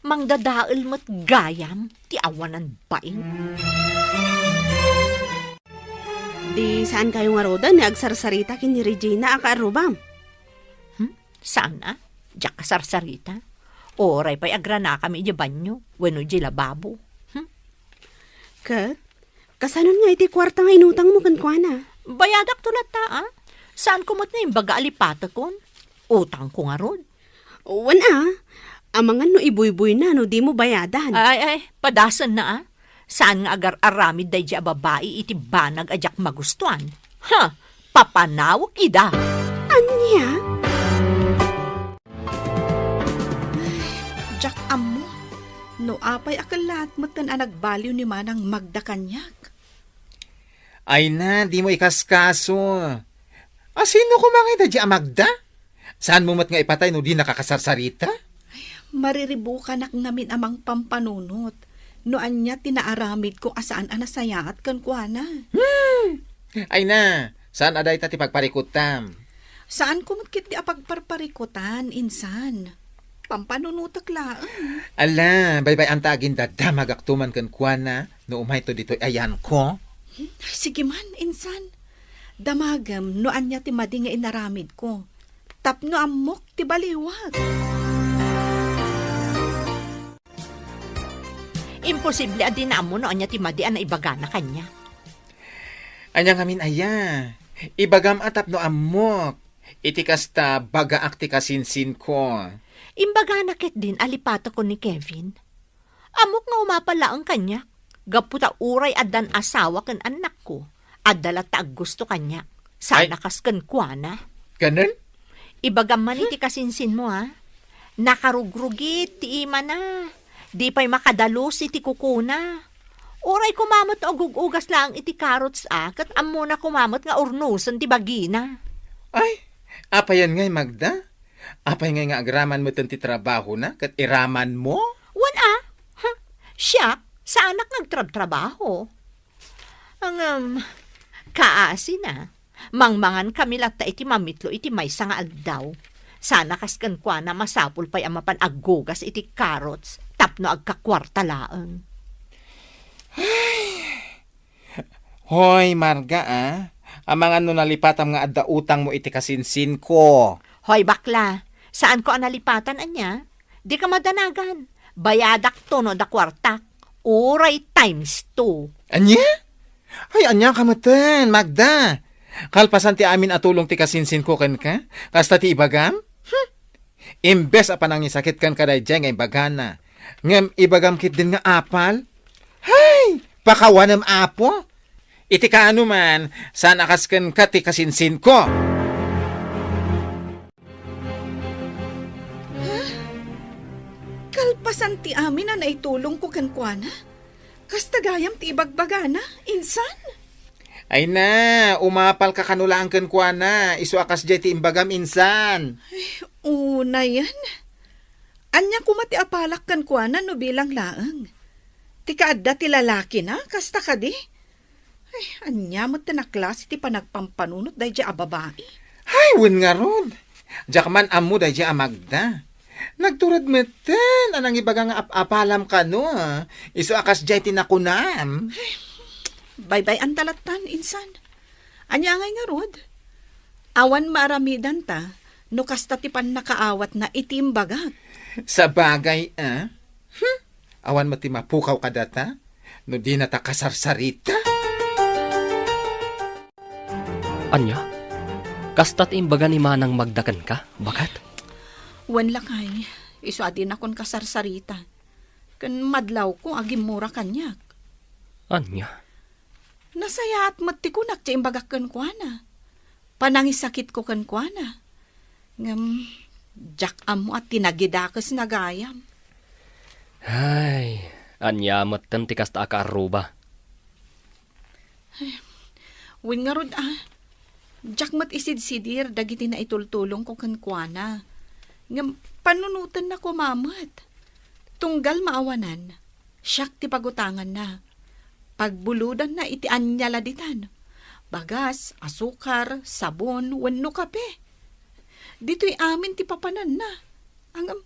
Mangdadael met gayam ti awanan bain. Di saan kayo ngaruden nga agsarsarita ken ni Regina a kaarrubam? Hmm? Saan a? Diak kasarsarita. Uray pay agranakami idiay banyo wenno idiay lababo. Hmm? Ket, Kasano nga iti kuarta nga inutangmo kenkuana? Bayadakto latta, a. Saanko met nga imbaga a lipatekon? Utangko ngarud. Wen a, amangan no ibuybuyna no dimo bayadan. Ay, ay, padasenna, a. Saan nga agar-aramid daydi a babai iti banag a diak magustuan? Ha! Papanawek ida! Ania? Diak ammo no apay a kellaat metten a nagbaliw ni Manang Magda kaniak. Ay na, dimo ikaskaso. A, sino koma ngay daydi a Magda? Saanmo met nga ipatay no dinaka kasarsarita? Mariribukanak ngamin a mangpampanunot no ania ti naaramidko a saan a nasayaat kenkuana. Hmm! Ay na, saan a dayta ti pagparikutam? Saanko met ketdi a pagparparikutan, insan. Pampanunotek laeng. Ala, baybay-anta agindadamagakto man kenkuana no umayto ditoy ayanko. Sige man, insan. Damagem no ania ti madi nga inaramidko. Tapno ammok ti baliwak. Imposible a dina ammo no ania ti madi a naibagana kaniak. Ania ngamin aya? Ibagam a tapno ammok. Iti kasta, bagaak ti kasinsinko. Imbagana ketdin a lipatekon ni Kevin. Ammok nga umapal laeng kaniak. Gapu ta uray addan asawa ken annakko, adda latta aggusto kaniak. Sana Ay. Kas kenkuana. Kanen? Ibagam man iti kasinsinmo, a. Nakarugrugit ti imana. Di pay makadalus iti kukuna. Uray koma met no agug-ugas laeng iti carrots, a, ket ammona koma met nga urnosen ti bagina. Ay, apayan ngay, Magda? Apay ngay nga agraman metten ti trabahona ket iramanmo? Wen a. Ha? Siak, saanak nga agtrabtrabaho. Ngem, kaasina, mangmangan kami latta iti mamitlo iti maysa nga aldaw. Sana kas kenkuana masapul pay a mapan aggugas iti carrots tapno agkakuarta laeng. Hoy, Marga, a. Amangan no nalipatam nga adda utangmo iti kasinsinko. Hoy, bakla, saanko a nalipatan, ania? Dika madanagan. Bayadakto no adda kuartak. Uray times two. Ania? Ay, ania ka metten, Magda? Kalpasan ti amin a tulong ti kasinsinko kenka, kasta ti ibagam? Hmm? Imbes a panangisakit kenka daydiay nga imbagana, ngem ibagam ketdin nga apal? Hay! Pakawanem, Apo! Iti kaano man, saan a kas kenka ti kasinsinko? Ha? Kalpasan ti amin a naitulongko kenkuana? Kasta gayam ti ibagbagana, insan? Ay na, umapalka kano laeng kenkuana, isu a kasdiay ti imbagam, insan. Ay, unayen. Ania koma ti apalak kenkuana no bilang laeng? Ti kaadda ti lalakina, kasta kadi? Ay, ania met ti naklase ti panagpampanunot daydiay a babai? Hay, wen ngarud. Diak man ammo daydiay a Magda. Nagtured metten a nangibaga nga ap-apalam kano, a. Isu a kasdiay ti nakunam. Baybay-anta lattan, insan. Ania ngay ngarud? Awan maaramidanta no kasta ti pannakaawatna iti imbagak. Sabagay, a? Hmm? Awan met ti mapukaw kadata no dinata kasarsarita? Ania? Kasta ti imbaga ni Manang Magda kenka, baket? Wen, lakay, isu a dinakon kasarsarita. Ken madlawko a gimmura kaniak. Ania? Nasayaat met ti kunak ti imbagak kenkuana. Panangisakitko kenkuana. Ngem, diak ammo a tinagidakesna gayam. Ay, ania metten ti kasta a kaarruba? Wen ngarud a, diak met isidsidir dagiti naitultulongko kenkuana. Ngem panunotenna koma met. Tunggal maawanan, siak ti pagutanganna. Pagbulodanna iti ania la ditan. Bagas, asukar, sabon, wenno kape. Ditoy amin ti papananna. Ngem,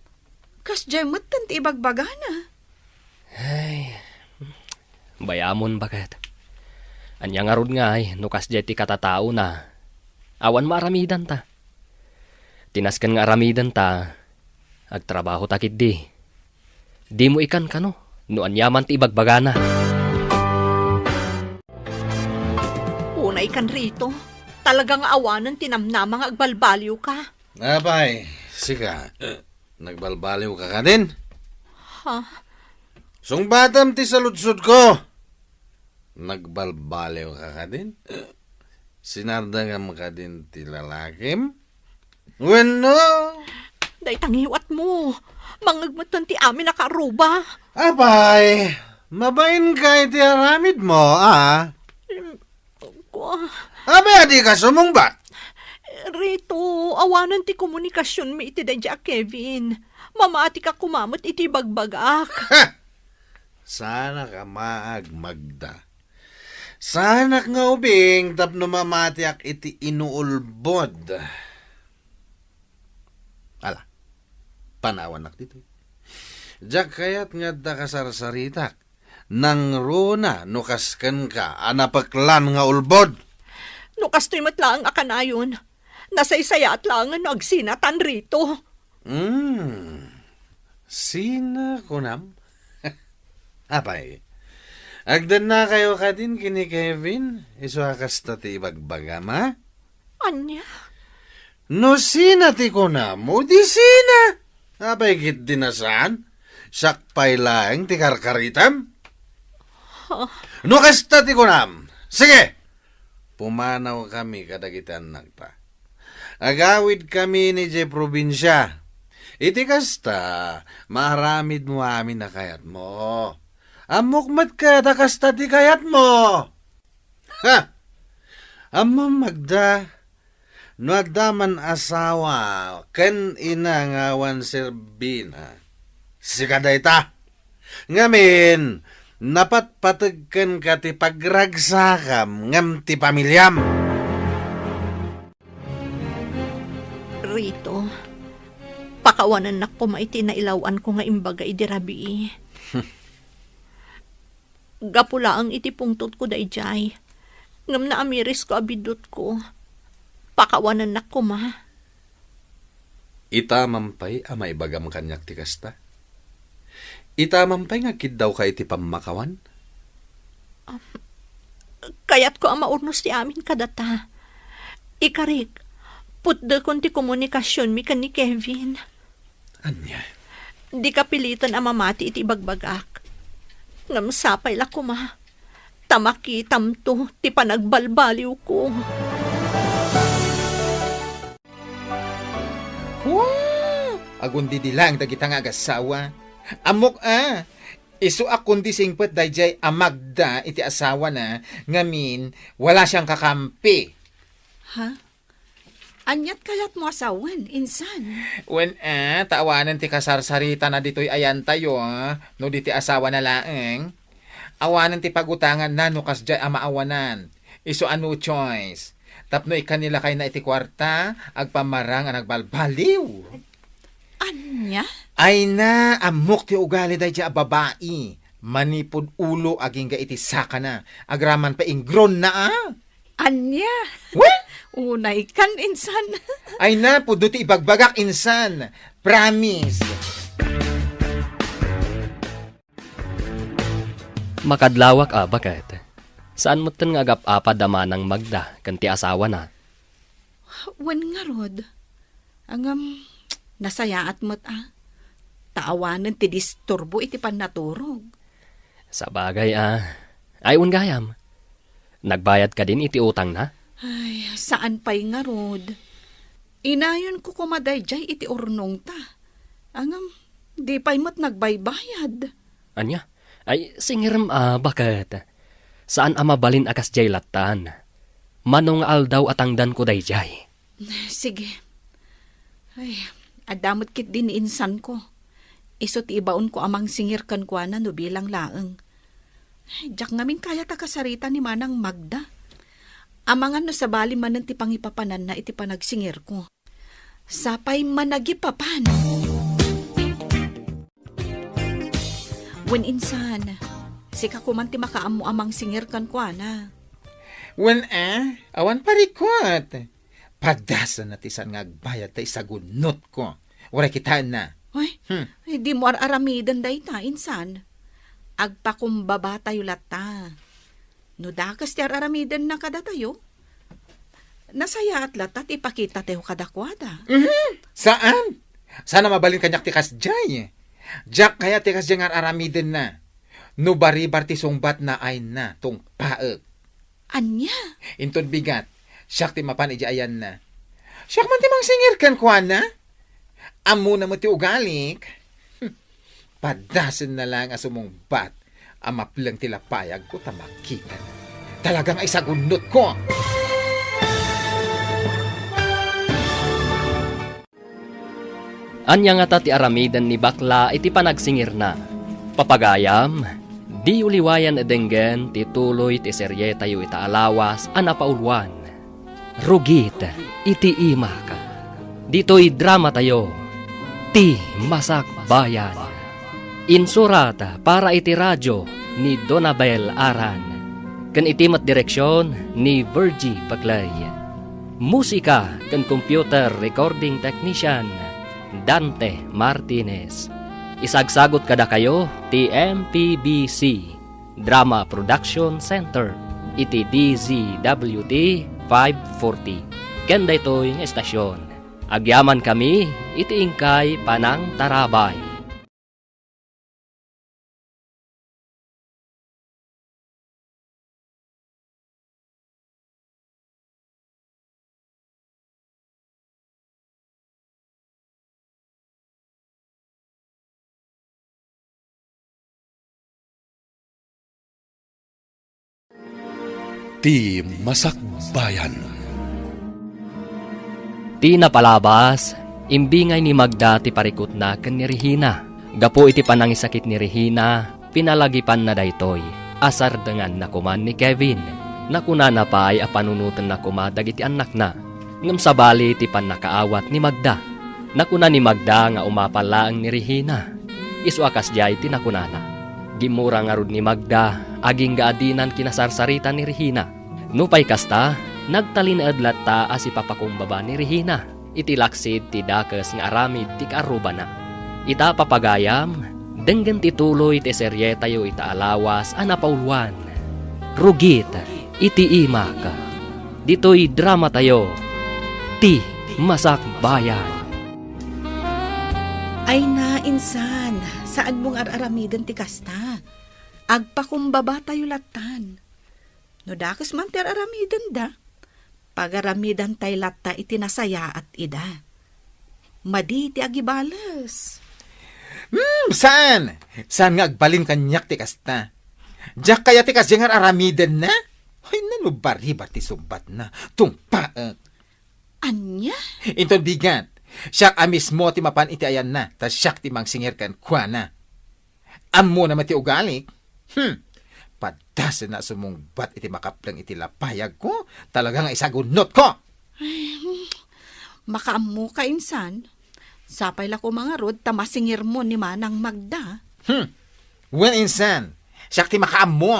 kasdiay metten ti ibagbagana. Ay, bayamon, baket. Ania ngarud ngay no kasdiay ti katataona? Awan maaramidanta. Ti nasken nga aramidenta, agtrabahota ketdi. Dimo ikankano no ania man ti ibagbagana. Kan Rito, talaga nga awanen ti namnama nga agbalbaliwka. Apay, sika, eh, nagbalbaliwka kadin? Ha? Sungbatam ti saludsodko. Nagbalbaliwka kadin? Sinardengam kadin ti lalakim? Wenno? Dayta ngiwatmo. Mangngegmetten ti amin a karuba. Apay, mabainka iti aramidmo, a? Em, kua. Apay a dika sumungbat? Rito, awanen ti komunikasionmi iti daydiay a Kevin. Mamatika koma met iti ibagbagak. Ha! Saanak a maag, Magda. Saanak nga ubing tapno mamatiak iti inuulbod. Ala, panawannak ditoy. Diak kayat nga adda kasarsaritak. Nangruna no kas kenka a napeklan nga ulbod. No kastoy met laeng a kanayon, nasaysayaat laengen no agsinatan Rito. Hmm. Sina kunam? Apay, agdannakayo kadin ken ni Kevin, isu a kasta ti ibagbagam, a? Ania? No sina ti kunam, o di sina? Apay, ket di na saan? Siak pay laeng ti karkaritam? Ha? No kasta ti kunam, sige! Pumanawkami kadagiti annakta. Agawidkami idiay probinsia. Iti kasta, maaramidmo amin a kayatmo. Ammok met ket a kasta ti kayatmo. Ha! Ammom, Magda, no adda man asawa ken ina nga awan serbina, sika dayta. Ngamin, napatpateg kenka ti pagragsakam ngem ti pamiliam. Rito, pakawanennak koma iti nailaw-anko nga imbaga idi rabii. Gapu laeng iti pungtotko daydiay, ngem naamirisko a biddutko. Pakawanennak koma. Itamam pay a maibagam kaniak ti kasta? Itamam pay nga agkiddawka iti pammakawan? Am, kayatko a maurnos ti amin kadata. Ikarik, putdekon ti komunikasionmi ken ni Kevin. Ania? Dika piliten a mamati iti ibagbagak. Ngem sapay la koma ta makitamto ti panagbalbaliwko. Wow! Agundidi laeng dagita nga agassawa. Ammok a, isu a kundi singpet daydiay a Magda iti asawana, ngamin, wala siang kakampi. Ha? Aniat kayatmo a sawen, insan? Wen a, ta awanen ti kasarsaritana ditoy ayantayo, a, no di ti asawana laeng. Awanen ti pagutanganna no kasdiay a maawanan. Isu a no choice. Tapno ikkan ni lakayna iti kuarta, agpammarang a nagbalbaliw. Ania? Ay na, ammok ti ugali daydiay a babai. Manipud ulo agingga iti sakana. Agraman pay ingronna, a? Ania? Wen? Unay kan, insan. Ay na, pudno ti ibagbagak, insan. Promise. Makadlawak a, baket. Saan metten nga agap-apad a manang Magda ken ti asawana? Wen ngarud. Ngem, nasayaat met a. Ta awanen ti disturbo iti pannaturog. Sabagay a. Ay, wen gayam. Nagbayad kadin iti utangna? Ay, saan pay ngarud. Inayonko koma daydiay iti urnongta. Ngem, di pay met nagbaybayad. Ania? Ay, singirem a, baket. Saan a mabalin a kasdiay lattan. Mano nga aldaw a tangdanko daydiay. Sige. Ay, adda met ketdi ni insanko. Isu ti ibaonko a mangsingir kenkuana no bilang laeng. Ay, diak ngamin kayat a kasarita ni Manang Magda. Amangan no sabali manen ti pangipapananna iti panagsingirko. Sapay managipapan. Wen insan, sika koman ti makaammo a mangsingir kenkuana. Wen a, awan parikut. Padasenna ti saan nga agbayad ta isagunnotko. Uray kitaenna. Ay, Hmm. ay, dimo ar-aramiden dayta, insan. Agpakumbabatayo latta. No dakes ti ar-aramidenna kadatayo, Nasayaat latta ti ipakitatayo kadakuada. Mhm. Saan? Saan a mabalin kaniak ti kasdiay. Diak kayat ti kasdiay nga ar-aramidenna. No baribar ti sungbatna, ayna, tungpaek. Ania? Inton bigat, siak ti mapan idiay ayanna. Siak man ti mangsingir kenkuana. Ammona met ti ugalik. Padasenna laeng a sumungbat a mapleng ti lapayagko ta makitana. Talaga nga isagunnotko! Ania ngata ti aramiden ni Bakla iti panagsingirna? Papagayam, diyo liwayan a denggen ti tuloy ti serietayo ita a lawas a napauluan, Rugit iti Imak. Ditoy dramatayo, Ti Masakbayan. Insurat para iti radio ni Donabel Aran, ken iti met direksion ni Virgie Paclay. Musika ken computer recording technician, Dante Martinez. Isagsagut kadakayo ti M P B C Drama Production Center iti D Z W T five forty. Ken daytoy nga estasion, agyamankami iti inkay panangtarabay. Ti Masakbayan. Ti napalabas, imbingay ni Magda ti parikutna ken ni Regina. Gapu iti panangisakit ni Regina, pinalagipanna daytoy a sardenganna koman ni Kevin. Nakunana pay a panunotenna koma dagiti annakna. Ngem sabali ti pannakaawat ni Magda. Nakuna ni Magda nga umapal laeng ni Regina. Isu a kasdiay ti nakunana. Gimmura ngarud ni Magda, agingga a dinan kinasarsarita ni Regina. Nupay kasta, nagtalinaed latta a sipapakumbaba ni Regina iti laksid ti dakes nga aramid ti kaarrubana. Ita, papagayam, denggen ti tuloy ti serietayo ita a lawas a napauluan, Rugit iti Imak. Ditoy dramatayo, Ti Masakbayan. Ay na, insan, saanmo nga ar-aramiden ti kasta. Agpakumbabatayo lattan. No dakes man ti ar-aramidenda, pagaramidantay latta iti nasayaat ida. Madi ti agibales. Hmm, saan? Saan nga agbalin kaniak ti kasta? Diak kayat ti kasdiay nga ar-aramidenna? Ay, nano baribar ti sungbatna. Tungpaek. Ania? Inton bigat, siak a mismo ti mapan iti ayanna, ta siak ti mangsingir kenkuana. Ammona met ti ugalik. Hmm. Padasenna a sumungbat iti makapleng iti lapayagko. Talaga nga isagunnotko. Ay, hmm. Makaammoka, insan. Sapay la koma ngarud ta masingirmo ni Manang Magda. Hmm. Wen, insan. Siak ti makaammo.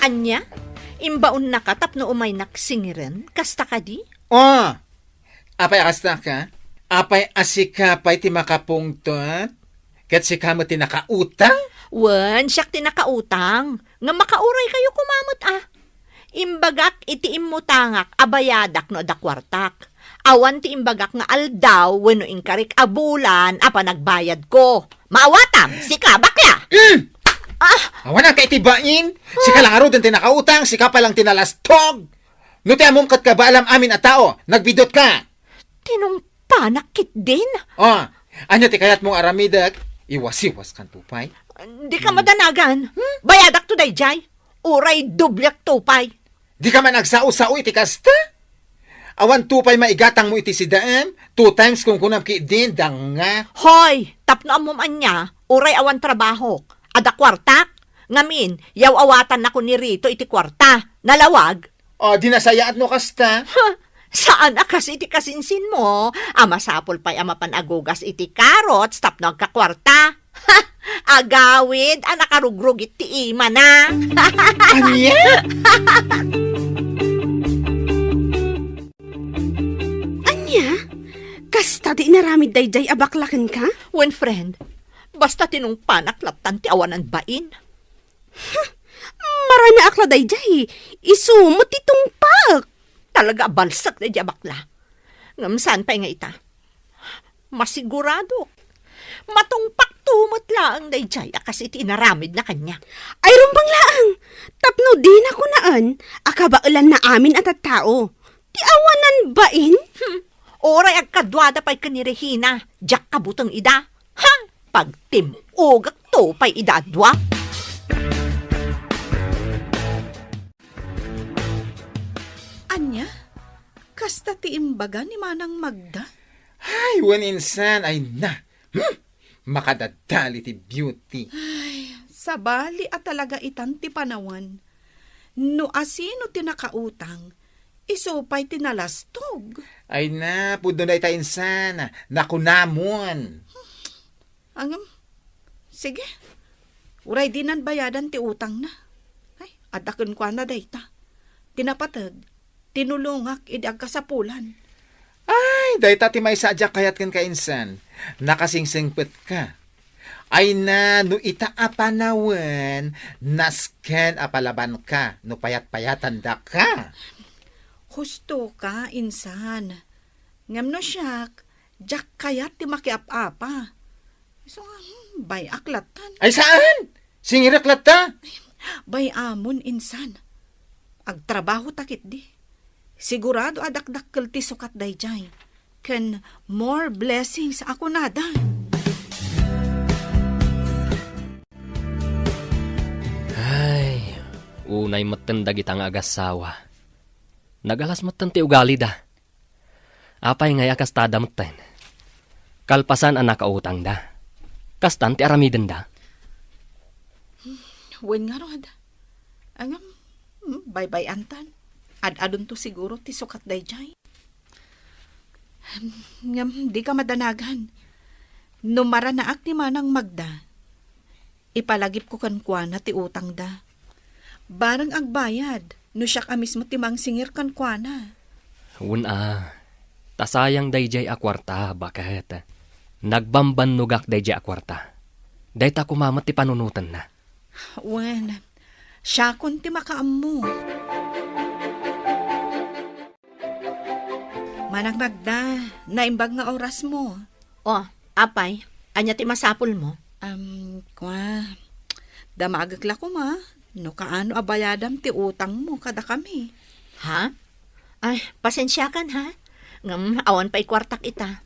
Ania? Imbaonnaka tapno umaynak singiren? Kasta kadi? Oh! Apay a kasta ka? Apay a sika pay ti makapungtot? Ket sika met ti nakautang? Wen, siak ti nakautang. Ngem makauraykayo koma met a. Imbagak iti immutangak a bayadak no adda kuartak. Awan ti imbagak nga aldaw wenno inkarik a bulan a panagbayadko. Maawatam, sika, bakla! Mm! Ah! Awan ka iti bain? Sika la ngaruden ti nakautang, sika pay lang ti nalastog. No ti ammom ket kabaalam amin a tao, nagbidutka. Tinungpanak ketdin? Oh, ania ti kayatmo nga aramidek? Iwasiwaskanto pay. Dika madanagan. Hmm? Bayadakto daydiay. Uray dobliakto pay. Dika man agsao-sao iti kasta? Awanto pay maigatangmo iti sidaem, two times kunkunam ketdin, danga. Hoy, tapno ammom ania, uray awan trabahok. Adda kuartak? Ngamin, yaw-awatannakon ni Rito iti kuarta. Nalawag? O, di nasayaat no kasta? Huh, saan a kas iti kasinsinmo? A masapul pay a mapan agugas iti carrots tapno agkakuarta. Ha! Agawid a nakarugrugit ti imana. Ania? Ania? Kasta ti inaramid daydiay a bakla kenka? Wen, friend, basta tinungpanak lattan ti awanan bain. Huh! Maranaak la daydiay, isu met ti tungpaek. Talaga a balsek daydiay a bakla. Ngem saan pay nga ita? Masigurado. Matungpakto met laeng daydiay a kas iti inaramidna kaniak. Ay, rumbeng laeng, tapno dina kunaen a kabaelanna amin a tattao. Ti awanan bain? Hmm. Uray agkaduada pay ken ni Regina, diak kabuteng ida. Ha? Pagtim-ogekto pay ida a dua. Ania? Kasta ti imbaga ni Manang Magda? Ay, wen insan, ay na. Hmm? Makadadali ti beauty. Ay, sabali a talaga itan ti panawen. No asino ti nakautang, isu pay ti nalastog. Ay na, pudno dayta insan. Nakunamon. Angem, sige. Uray dinan bayadan ti utangna. Ay, adda kenkuana dayta. Ti napateg, tinulongak idi agkasapulan. Ay, dayta ti maysa a diak kayat kenka insan. Nakasingsengpetka. Ay na, no ita a panawen, nasken a palabanka no payat-payatandaka. Husto ka, insan. Ngem no siak, diak kayat ti makiap-apa. Isu nga, hmm, bay-ak lattan. Ay, saan? Singirek latta? Bay-amon, insan. Agtrabaho ta ketdi. Sigurado a dakdakkel ti sukat daydiay. Ken more blessings a kunada. Ay, unay metten dagita nga agassawa. Nagalas metten ti ugalida. Apay ngay a kastada metten? Kalpasan a nakautangda, kastan ti aramidenda? Wen ngarud. Ngem, hmm, baybay-antan. Ad-adunto siguro ti sukat daydiay. Ngem, dika madanagan. No maranaak ni Manang Magda, ipalagipko kenkuana ti utangda. Bareng agbayad, no siak a mismo ti mangsingir kenkuana. Wen a, ta sayang daydiay a kuarta, baket. Nagbambannogak daydiay a kuarta. Dayta koma met ti panunotenna. Wen, siakon ti makaammo. Manang Magda, naimbag nga orasmo. O, apay, ania ti masapulmo? Am, kua, damagek la koma no kaano a bayadam ti utangmo kadakami. Ha? Ay, pasensiakan, ha? Ngem awan pay kuartak ita.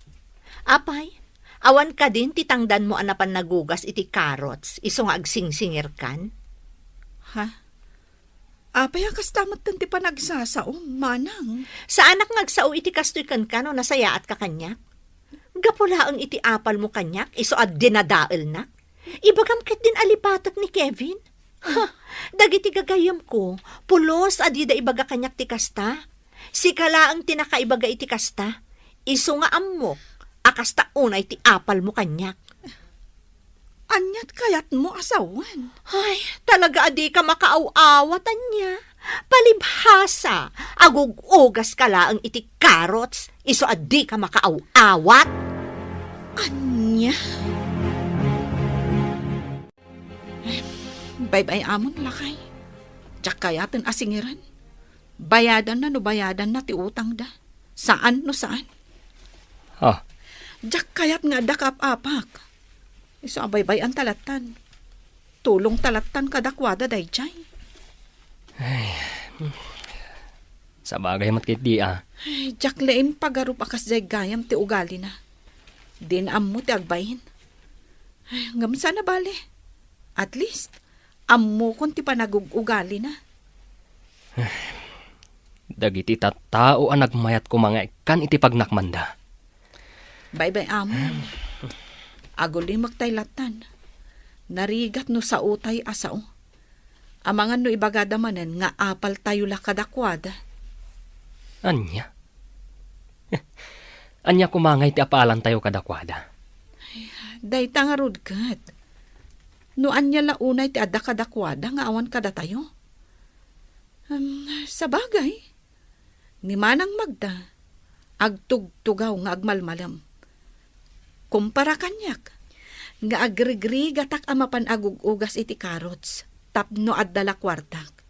Apay, awan kadin ti tangdanmo a napan nagugas iti carrots, isu nga agsingsingirkan? Ha? Apay a kasta metten ti panagsasaom, manang? Saanak nga agsao iti kastoy kenka no nasayaatka kaniak. Gapu laeng iti apalmo kaniak, isu a dinadaelnak. Ibagam ketdin a lipatek ni Kevin. Ha, dagiti gagayyemko, pulos a dida ibaga kaniak ti kasta. Sika laeng ti nakaibaga iti kasta. Isu nga ammok a kasta unay ti apalmo kaniak. Aniat kayatmo a sawen? Ay, talaga a dika makaaw-awat, ania? Palibhasa, agug-ugas ka laeng iti carrots, isu a dika makaaw-awat. Ania? Baybay-amon, lakay. Diak kayaten a singiren. Bayadanna no bayadanna ti utangda. Saan no saan. Ah. Diak kayat nga adda kaap-apak. Isu a baybay-an ta lattan. Tulong ta lattan kadakuada daydiay. Ay. Sabagay met ketdi, ah. Ay, diak laeng pagarup a kasdiay gayam ti ugalina. Din ammo ti agbain. Ay, ngem saan a bale. At least, ammokon ti panagug-ugalina. Dagiti tattao a nagmayat koma nga ikkan iti pagnakmanda. Baybay-amon. Agulimek tay lattan. Narigat no saotay a sao. Amangan no ibagada manen nga apaltayo la kadakuada. Ania? Ania koma ngay ti apaalantayo kadakuada? Dayta ngarud ket. No ania la unay ti adda kadakuada nga awan kadatayo? Em, sabagay, ni Manang Magda, agtugtugaw nga agmalmalem. Kumpara kaniak, nga agrigrigatak a mapan agug-ugas iti carrots. tapno adda la kuartak.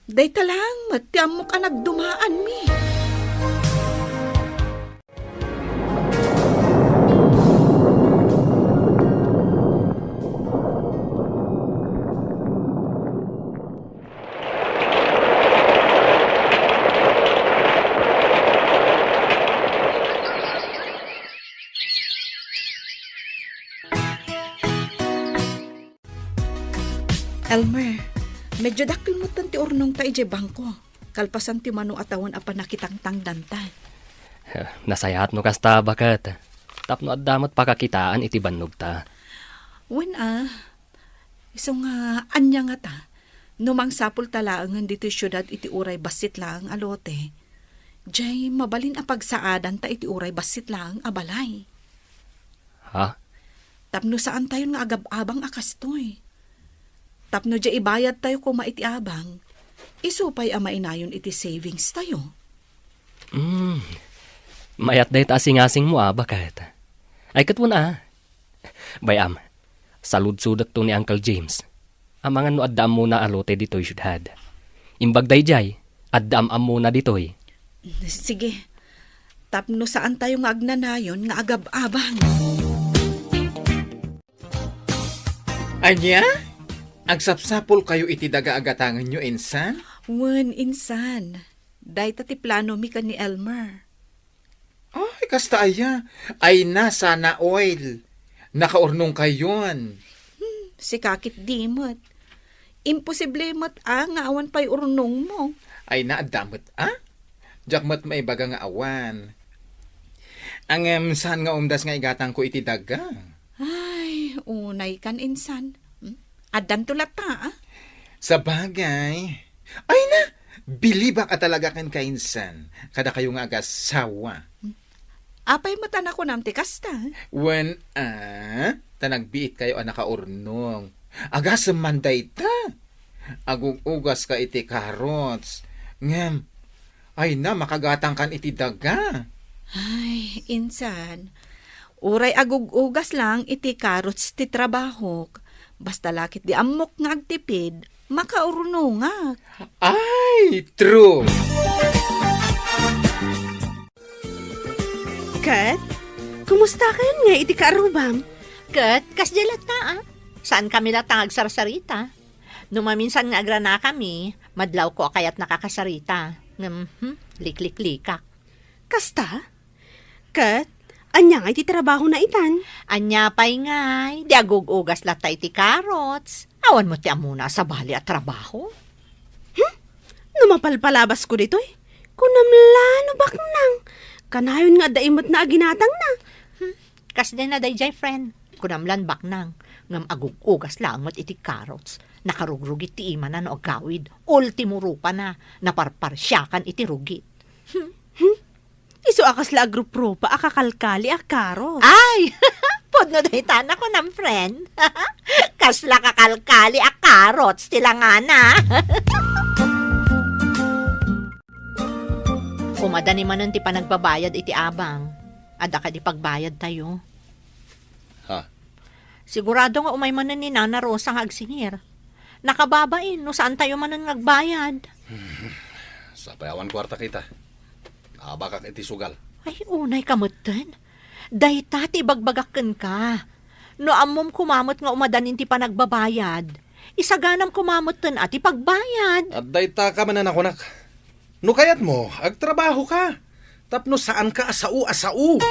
Dayta laeng met ti ammok a nagdumaanmi. Elmer, medyo dakkel metten ti urnongta idiay bangko, kalpasan ti mano a tawen a pannakitangtangdanta. Eh, nasayaat no kasta, baket. Tapno adda met pakakitaan iti bannogta. Wen a, isu nga ania ngata, no mangsapulta laengen ditoy siudad iti uray bassit laeng a lote, diay mabalin a pagsaadanta iti uray bassit laeng a balay. Ha? Tapno saantayon nga agab-abang a kastoy. Tapno diay ibayadtayo koma iti abang, isu pay a mainayon iti savings tayo. Hmm. Mayat dayta a singasingmo a, baket. Ay, ket wen a. Bay-am, saludsodekto ni Uncle James. Amangan no adda ammona a lote ditoy siudad. Imbag daydiay, adda am-ammona ditoy. Sige. Tapno saantayo nga agnanayon nga agab-abang. Ania? Agsapsapulkayo iti daga a gatangenyo, insan? Wen, insan. Dayta ti planomi ken ni Elmer. Ay, kasta aya. Ay na, sana all. Nakaurnongkayon. Hmm, sika ketdi met. Imposible met a nga awan pay urnongmo. Ay na, adda met a? Diak met maibaga nga awan. Ngem saan nga umdas nga igatangko iti daga? Ay, unaykan, insan. Hmm? Addanto latta, a? Sabagay. Ay na, bilibak a talaga kenka, insan. Kadakayo nga agasawa. Apay met a nakunam ti kasta? Wen a, ta nagbiitkayo a nakaurnong. Agasem man dayta. Agug-ugaska iti carrots. Ngem, ay na, makagatangkan iti daga. Ay, insan. Uray agug-ugas lang iti carrots ti trabahok. Basta la ketdi ammok nga agtipid, makaurnongak. Ay, true! Ket, kumusta kayon nga iti kaarrubam? Ket, kasdiay latta, a. Saankami latta nga agsarsarita. No maminsan nga agranakami, madlawko a kayat nakakasarita. Ngem, hmm, likliklikak. Kasta? Ket, ania ngay ti trabahona itan? Ania pay ngay, di agug-ugas latta iti carrots. Awan met ti ammona a sabali a trabaho. Hmm? No mapalpalabasko ditoy, kunam la no baknang. Kanayon nga adda immet na aginatangna. Hmm, kasdiay na daydiay, friend. Kunam lan baknang, ngem agug-ugas laeng met iti carrots. Nakarugrugit ti imana no agawid. Ultimo rupana, naparparsiakan iti rugit. Hmm? Hmm? Isu a kasla agruprupa a kakalkali a carrots. Ay! Pudno dayta, nakunam, friend. Kasla kakalkali a carrots ti langana. Umadani manen ti panagbabayad iti abang. Adda kadi pagbayadtayo? Ha? Sigurado nga umay manen ni Nana Rosa nga agsingir. Nakababain no saantayo manen nga agbayad. Sapay awan kuarta kita. Abakak iti sugal. Ay, unay ka metten. Dayta ti ibagbagak kenka. No ammom koma met nga umadanin ti panagbabayad, isaganam koma metten a ti pagbayad. At dayta ka manen a kunak. No kayatmo, agtrabaho ka. Tapno saan ka a sao a sao.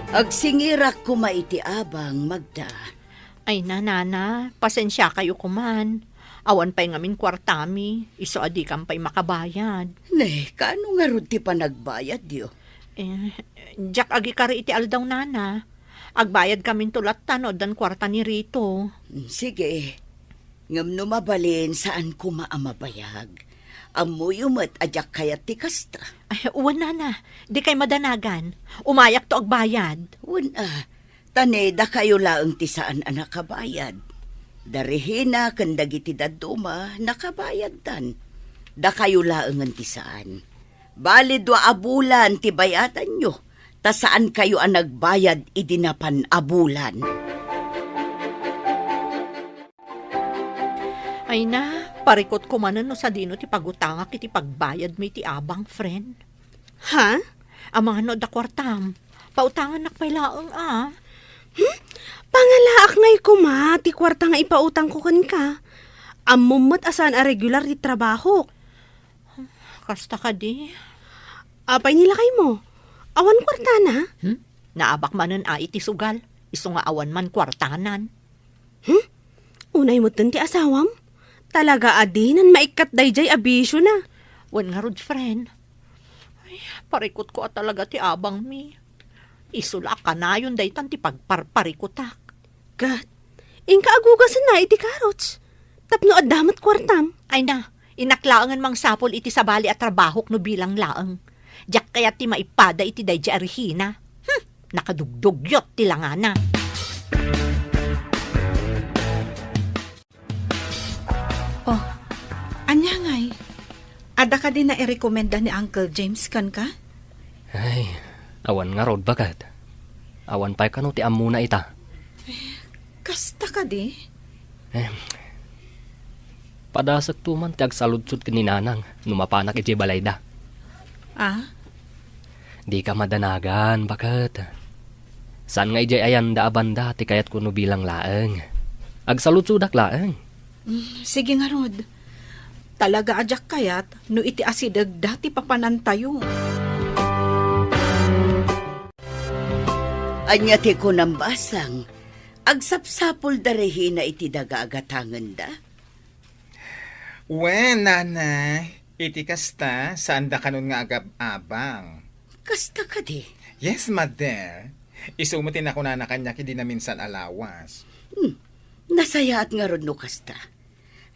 Agsingirak koma iti abang, Magda. Ay, nanana, pasensiakayo koman. Awan pay ngamin kuartami, isu a dikam pay makabayad. Ne, kaano ngarud ti panagbayadyo? Eh, diak agikari iti aldaw, nana. Agbayad kaminto latta no addan kuarta ni Rito. Mm, sige. Ngem no mabalin, saan koma a mabayag. Ammoyo met a diak kayat ti kasta. Ay, wen, nana. Dikay madanagan. Umayakto agbayad. Wen a, ta ne, dakayo laeng ti saan a nakabayad. Da Regina ken dagiti dadduma, nakabayaddan. Dakayo laengen ti saan. Bali dua a bulan ti bay-adanyo, ta saankayo a nagbayad idi napan a bulan. Ay na, parikutko manen no sadino ti pagutangak iti pagbayadmi iti abang, friend. Ha? Amangan no adda kuartam. Pautangannak pay laeng a. Hmm? Pangalaak ngay koma ti kuarta nga ipautangko kenka. Ammom met a saan a regular ti trabahok. Kasta kadi? Apay ni lakaymo? Awan kuartana? Hmm? Naabak manen a iti sugal, isu nga awan man kuartanan. Hmm? Unay metten ti asawam? Talaga a dinan maikkat daydiay a bisiona. Wen ngarud, friend. Ay, parikutko a talaga ti abangmi. Isu la a kanayon daytan ti pagparparikutak. Ket, inka agugasenna iti karots. Tapno adda met kuartam. Ay na, innak laengen mangsapul iti sabali a trabahok no bilang laeng. Diak kayat ti maipada iti daydiay a Regina. Hmm, nakadugdugyot ti langana. Oh, ania ngay? Adda kadi nairekomenda ni Uncle James kenka? Ay, awan ngarud, baket. Awan pay kano ti ammona ita. Kasta kadi? Eh, padasekto man ti agsaludsod ken ni Nanang no mapanak idiay balayda. Ah? Dika madanagan, baket. Saan nga idiay ayanda a banda ti kayatko no bilang laeng. Agsaludsodak laeng. Mm, sige ngarud. Talaga a diak kayat no iti asidegda ti papanantayo. Ania ti kunam, Basang? Agsapsapulda Regina iti daga a gatangenda? Wen, Nana, iti kasta, saanda kanon nga agab-abang. Kasta kadi? Yes, Mother. Isu met ti nakunana kaniak idi naminsan a lawas. Hmm. Nasayaat ngarud no kasta.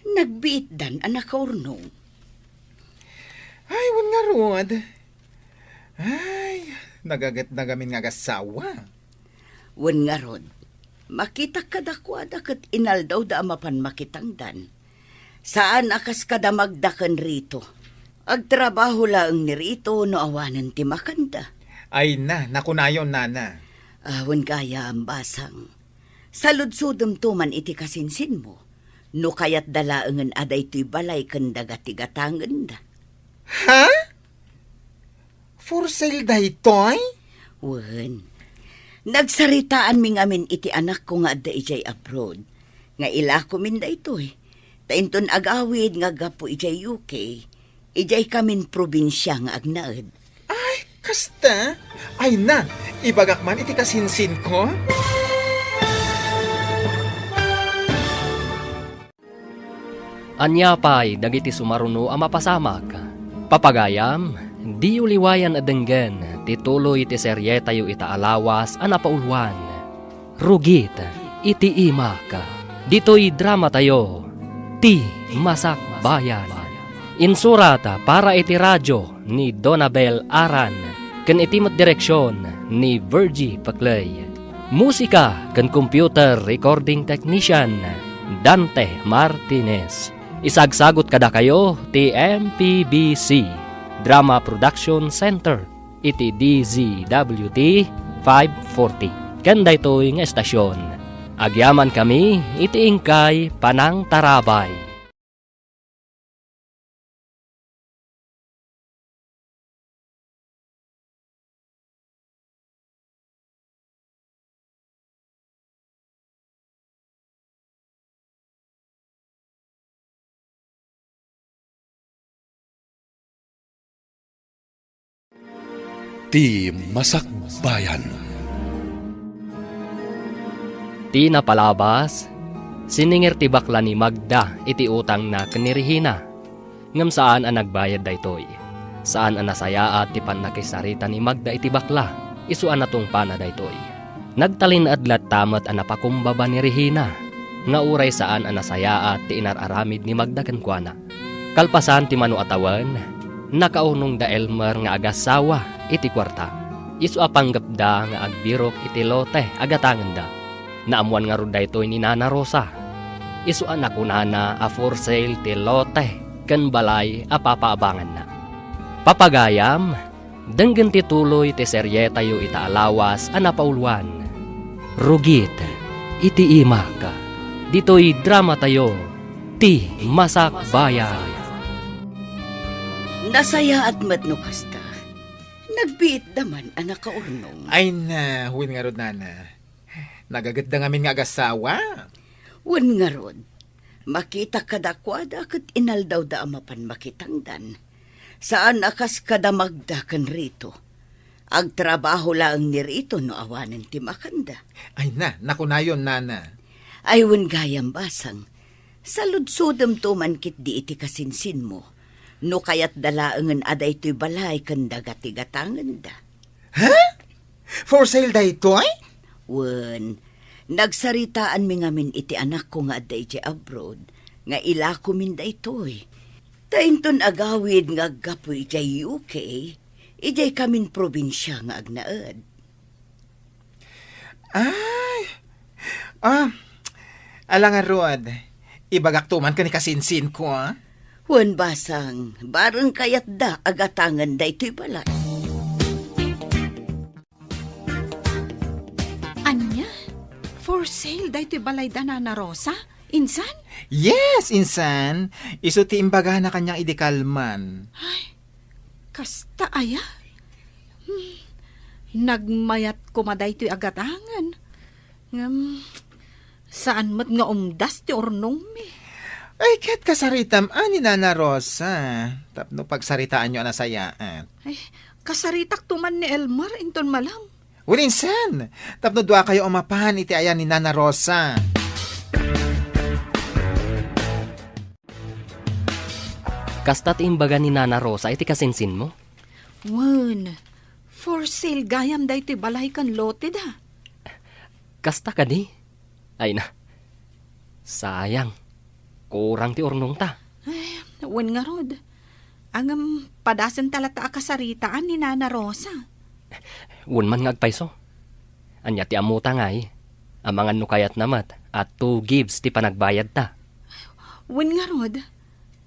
Nagbiitdan a nakaurnong. Ay, wen ngarud. Ay, nagaget na gamin nga agassawa. Wen ngarud, makitak kadakuada ket inaldawda a mapan makitangdan. Saan a kas kada Magda ken Rito. Agtrabaho laeng ni Rito no awanen ti makanda. Ay na, nakunayon, Nana. Ah, wen gayam, Basang. Saludsodemto man iti kasinsinmo, no kayatda laengen a daytoy balay ken daga ti gatangenda. Ha? For sale daytoy? Wen, nagsaritaanmi ngamin iti anakko nga adda idiay abroad, nga ilakomin daytoy, ta inton agawid nga aggapu idiay U K, idiay kamin probinsia nga agnaed. Ay, kasta? Ay na, ibagak man iti kasinsinko? Ania pay dagiti sumaruno a mapasamak? Papagayam, diyo liwayan a denggen ti tuloy ti serietayo ita a lawas a napauluan, Rugit iti Imak. Ditoy dramatayo, Ti Masakbayan. Insurat para iti radio ni Donabel Aran ken iti met direksion ni Virgie Paclay. Musika ken computer recording technician, Dante Martinez. Isagsagut kadakayo ti M P B C Drama Production Center iti D Z W T five forty. Ken daytoy nga estasion, agyamankami iti inkay panangtarabay. Ti Masakbayan. Ti napalabas, siningir ti bakla ni Magda iti utangna ken ni Regina. Ngem saan a nagbayad daytoy. Saan a nasayaat ti pannakisarita ni Magda iti bakla, isu a natungpana daytoy. Nagtalinaed latta met a napakumbaba ni Regina, nga uray saan a nasayaat ti inar-aramid ni Magda kenkuana. Kalpasan ti mano a tawen, nakaurnongda Elmer nga agassawa iti kuarta. Isu a panggepda nga agbirok iti lote a gatangenda. Naammoan ngarud daytoy ni Nana Rosa. Isu a nakunana a for sale ti lote ken balay a papaabanganna. Papagayam, denggen ti tuloy ti serietayo ita a lawas a napauluan, Rugit iti Imak. Ditoy dramatayo, Ti Masakbayan. Nasayaat met no kasta. Nagbiitda man a nakaurnong. Ay na, wen ngarud, nana. Nagagitda ngamin nga agasawa. Wen ngarud, makita kadakuada ket inaldawda a mapan makitangdan. Saan a kas kadamagda ken Rito. Agtrabaho laeng ni Rito no awanen ti makanda. Ay na, nakunayon, nana. Ay, wen gayam, basang. Saludsodemto man ketdi iti kasinsinmo. No kayatda laengen a daytoy balay ken daga ti gatangenda. Ha? For sale daytoy? Wen, nagsaritaanmi ngamin iti anakko nga adda idiay abroad, nga ilakomin daytoy. Ta inton agawid nga aggapu idiay U K, idiay kamin probinsia nga agnaed. Ay! Ah, ala ngarud, ibagakto man ken ni kasinsinko, ah. Wen, basang, bareng kayatda a gatangen daytoy balay. Ania? For sale daytoy balayda, Nana Rosa? Insan? Yes, insan. Isu ti imbagana kaniak idi kalman. Ay, kasta aya? Hmm, nagmayat koma daytoy a gatangen. Ngem, saan met nga umdas ti urnongmi. Ay, ket kasaritam a ni Nana Rosa, tapno pagsaritaanyo a nasayaat. Ay, kasaritakto man ni Elmer inton malam. Wen, insan, tapno duakayo a mapan iti ayan ni Nana Rosa. Kasta ti imbaga ni Nana Rosa iti kasinsinmo? Wen, for sale gayam daytoy balay ken loteda. Kasta kadi? Ay na, sayang. Kurang ti urnongta. Ay, wen ngarud. Ngem, padasenta latta a kasaritaan ni Nana Rosa. Wen man nga agpayso. Ania ti ammota ngay? Amangan no kayatna met a two gives ti panagbayadta. Wen ngarud.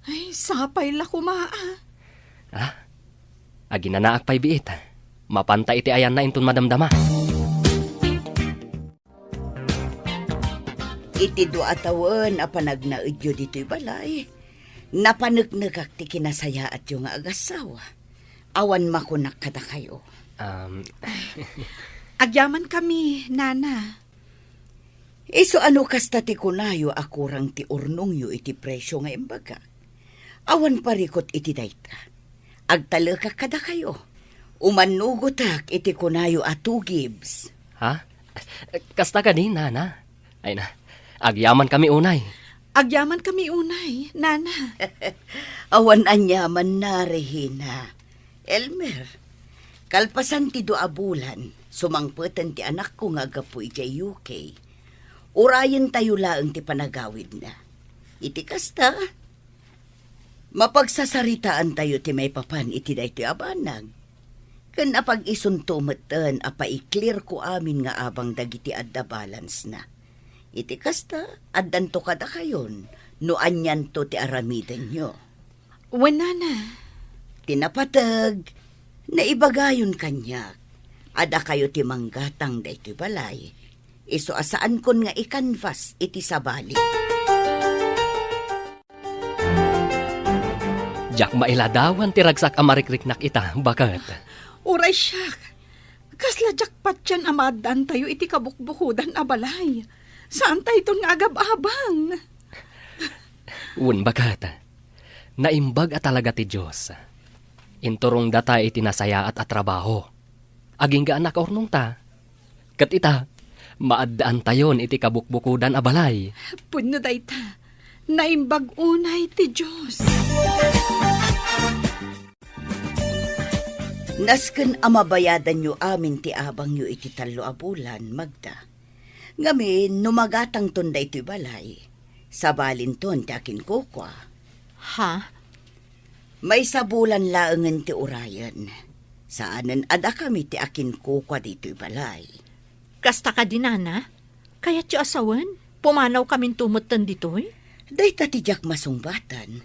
Ay, sapay la koma, ah. Ah? Aginanaak pay biit. Mapanta iti ayanna inton madamdama. Iti dua a tawen a panagnaedyo ditoy balay, napaneknekak ti kinasayaatyo nga agassawa. Awan makunak kadakayo. Um, Agyamankami, Nana. Isu a no kasta ti kunayo a kurang ti urnongyo iti presio nga imbagak, awan parikut iti dayta. Agtalekak kadakayo. Umannugotak iti kunayo a two gives. Ha? Kasta kadi, Nana? Ay na, agyamankami unay. Agyamankami unay, Nana. Awan aniamanna, Regina. Elmer, kalpasan ti dua a bulan, sumangpeten ti anakko nga aggapu idiay U K. Urayentayo laeng ti panagawidna. Iti kasta, mapagsasaritaantayo ti maipapan iti daytoy a banag. Ken apag-isunto metten a paiklirko amin nga abang dagiti adda balance-na. Iti kasta, addanto kadakayon no anianto ti aramidenyo. Wen, Nana. Ti napateg, naibagayon kaniak a dakayo ti manggatang daytoy balay. Isu a saankon nga i-canvas iti sabali. Diak mailadawan ti ragsak a marikriknak ita, baket. Uray siak, kasla diak patien a maaddaantayo iti kabukbukodan a balay. Saantayton nga agab-abang. Wen, baket. Naimbag a talaga ti Dios. Inturongdata iti nasayaat a trabaho. Agingga a nakaurnongta. Ket ita, maaddaantayon iti kabukbukodan a balay. Pudno dayta. Naimbag unay ti Dios. Nasken a mabayadanyo amin ti abangyo iti tallo a bulan, Magda. Ngamin, no magatangton daytoy balay, sabalinton ti akinkukua. Ha? Maysa bulan laengen ti urayen. Saanen a dakami ti akinkukua ditoy balay. Kasta kadi, Nana? Kayatyo a sawen? Pumanawkaminto metten ditoy? Dayta ti diak masungbaten.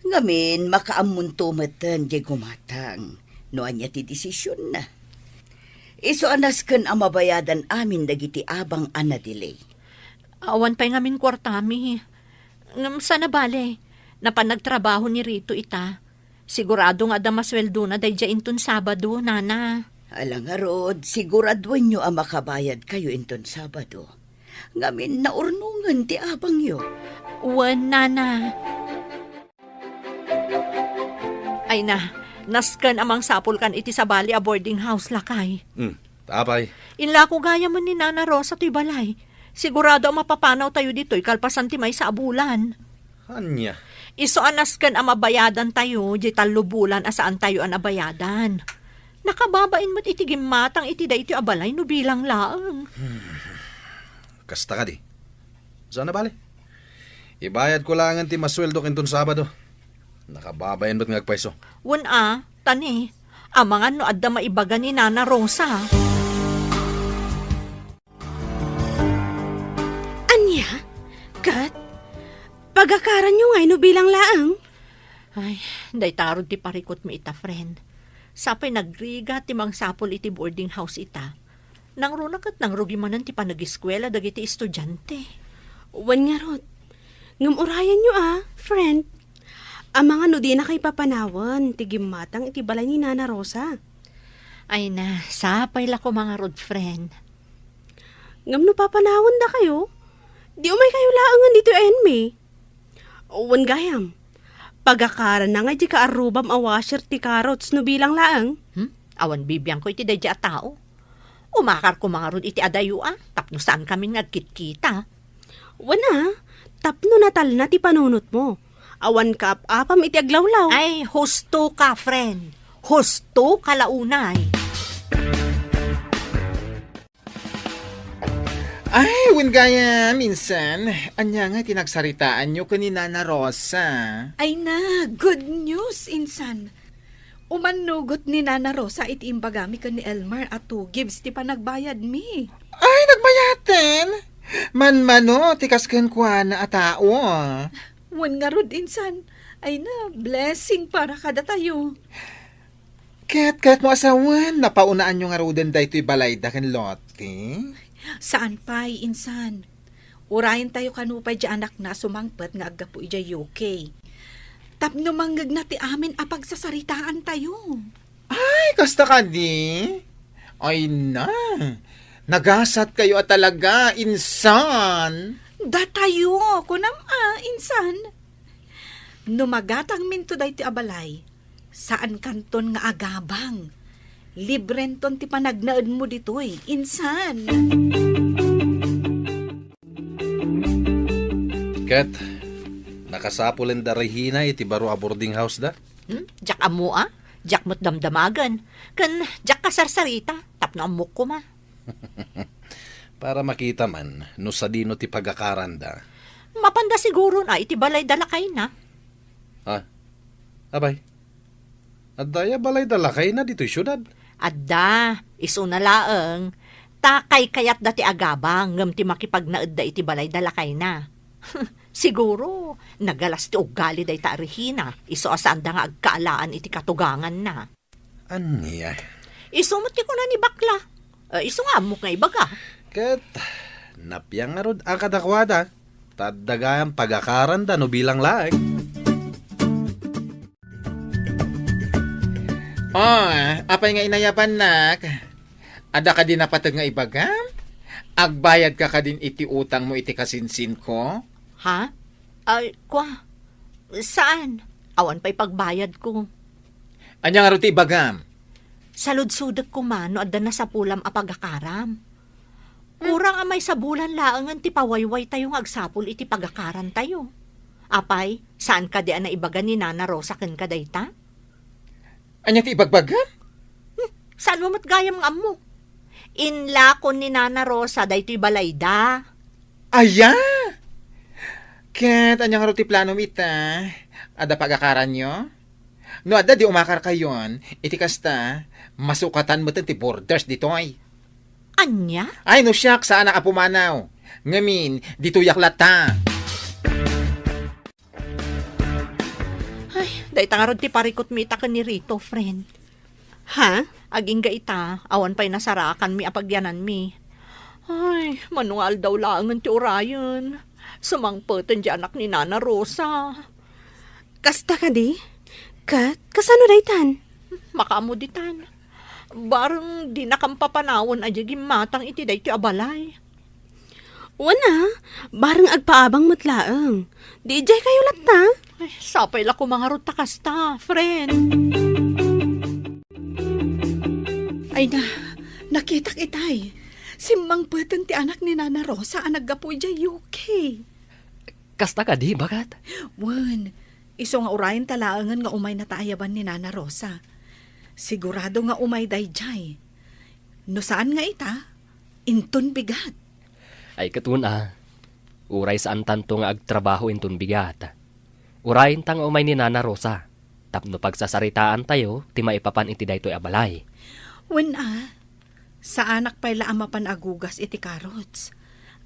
Ngamin, makaammonto metten diay gumatang no ania ti desisionna. Isu a nasken a mabayadan amin dagiti abang a nadelay. Awan pay ngamin kuartami. Ngem saan a bale, napan nagtrabaho ni Rito ita. Sigurado nga adda masueldona daydiay inton Sabado, Nana. Ala ngarud, siguraduenyo a makabayadkayo inton Sabado. Ngamin, naurnongen ti abangyo. Wen, Nana. Ay na, nasken a mangsapulkan iti sabali a boarding house, lakay. Hmm, apay? Inlako gayamen ni Nana Rosa toy balay. Sigurado a mapapanawtayo ditoy kalpasan ti maysa a bulan. Ania? Isu a nasken a mabayadantayo diay tallo bulan a saantayo a nabayadan. Nakababain met iti gimmatang iti daytoy a balay no bilang laeng. Kasta kadi? Saan a bale? Ibayadko laengen ti masueldok inton Sabado. Nakababain met nga agpayso. Wen a, tani, amangan no adda maibaga ni Nana Rosa. Ania? Ket, pagakaranyo ngay no bilang laeng? Ay, dayta ngarud ti parikutmi ita, friend. Sapay nagrigat ti mangsapul iti boarding house ita. Nangruna ket nangrugi manen ti panagiskuela dagiti estudiante. Wen ngarud. Ngem urayenyo a, friend. Amangan no dinakayo papanawen ti gimmatang iti balay ni Nana Rosa. Ay na, sapay la koma ngarud, friend. Ngem no papanawendakayo, di umaykayo laengen ditoy a enmi. Wen gayam, pagakaranna ngay ti kaarrubam a washer ti carrots no bilang laeng. Hmm? Awan bibiangko iti daydiay a tao. Umakar koma ngarud iti adayo a, tapno saan kamin nga agkitkita. Wen a, tapno natalna ti panunotmo. Awan kaap-apam iti aglawlaw. Ay, husto ka, friend. Husto ka la unay. Ay, wen gayam, insan. Ania nga ti nagsaritaanyo ken ni Nana Rosa? Ay na, good news, insan. Umannugot ni Nana Rosa iti imbagami ken ni Elmer a two gives ti panagbayadmi. Ay, nagbayaten? Manmano ti kas kenkuana a tao. Wen ngarud, insan. Ay na, blessing para kadatayo. Ket, ket mo asawen, napaunaanyo ngaruden daytoy balayda ken Lottie? Saan pay, insan. Urayentayo kano pay diay anakna a sumangpet nga aggapu idiay U K. Tapno mangngegna ti amin a pagsasaritaantayo. Ay, kasta kadi? Ay na, nagasatkayo a talaga, insan. Datayo, kunam a, insan. No magatangminto daytoy a balay, saankanton nga agabang. Librenton ti panagnaedmo ditoy, insan. Ket, nakasapulen da Regina iti baro a boarding house da? Hmm? Diak ammo a? Diak met damdamagen. Ken diak kasarsarita, tapno ammok koma. Para makita man no sadino ti pagakaranda. Mapanda siguron a iti balay da lakayna. Ah, apay, adda aya balay da lakayna ditoy siudad? Adda, isuna laeng, ta kaykayatda ti agabang ngem ti makipagnaedda iti balay da lakayna. Siguro, nagalas ti uggali dayta a Regina, isu a saanda nga agkaalaan iti katuganganna. Ania? Isu met ti kuna ni Bakla. Eh, isu nga ammok nga ibaga. Ket, napiang ngarud a kadakuada, ta adda gayam pagakaranda no bilang laeng. Oh, apay nga inayabannak? Adda kadi napateg nga ibagam? Agbayadka kadin iti utangmo iti kasinsinko? Ha? Ay, kwa? Saan? Awan pay pagbayadko. Ania ngarud ti ibagam? Saludsodek koma no adda nasapulam a pagakaram. Kurang a maysa bulan laengen ti pawaywaytayo nga agsapul iti pagakarantayo. Apay, saan kadi a naibaga ni Nana Rosa kenka dayta? Ania ti ibagbagam? Hmm, saan mo met gayam nga ammo? Inlakon ni Nana Rosa daytoy balayda. Aya? Ket ania ngarud ti planom ita? Adda pagakaranyo? No adda, di umakarkayon, iti kasta, masukatan metten ti borders ditoy. Ania? Ay, no siak, saanak a pumanaw. Ngamin, ditoyak latta. Ay, dayta ngarud ti parikutmi ita ken ni Rito, friend. Ha? Agingga ita, awan pay nasarakanmi a pagyananmi. Ay, mano nga aldaw laengen ti urayen. Sumangpeten ti anak ni Nana Rosa. Kasta kadi? Ket kasano daytan? Makaammo ditan. Bareng dinakam papanawen a diay gimmatang iti daytoy a balay. Wen a, bareng agpaabang met laeng. Di idiay kayo latta? Ay, sapay la koma ngarud ta kasta, friend. Ay na, nakitak itay. Simmangpeten ti anak ni Nana Rosa a naggapu idiay U K. Kasta kadi, baket? Wen, isu nga urayenta laengen nga umaynata ayaban ni Nana Rosa. Sigurado nga umay daydiay. No saan nga ita, inton bigat. Ay, ket wen a, uray saantanto nga agtrabaho inton bigat, urayenta nga umay ni Nana Rosa tapno pagsasaritaantayo ti maipapan iti daytoy a balay. Wen a, saanak pay la a mapan agugas iti carrots.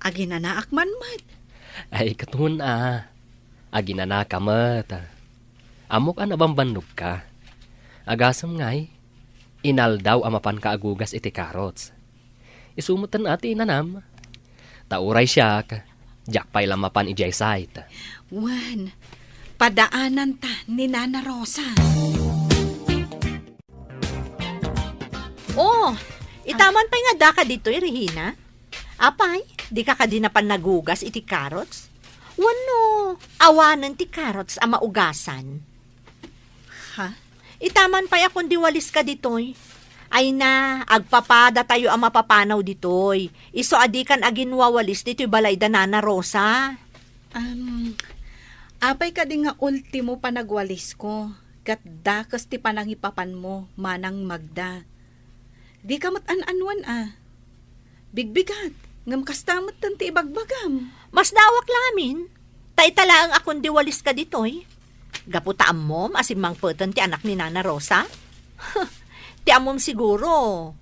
Aginanaak man met. Ay, ket wen a, aginanaka met. Ammok a nabambannogka. Agasem ngay, inaldaw a mapanka agugas iti carrots. Isu metten a ti inanam. Ta uray siak, diak pay la mapan idiay site. Wen, padaananta ni Nana Rosa. Oh, itaman pay nga daka ditoy, Regina? Apay, dika kadi napan nagugas iti carrots? Wenno, awanen ti carrots a maugasan? Ha? Itaman pay a kundi waliska ditoy. Ay na, agpapadatayo a mapapanaw ditoy. Isu a dikan aginwawalis ditoy balay da Nana Rosa. Am, apay kadi nga ultimo panagwalisko, ket dakes ti panangipapanmo, Manang Magda. Dika met an-annuan a. Bigbigat, ngem kasta metten ti ibagbagam. Masdawak lamin, ta ita laeng a kundi waliska ditoy. Gapu ta ammom a simmangpeten ti anak ni Nana Rosa? Ti ammom siguro,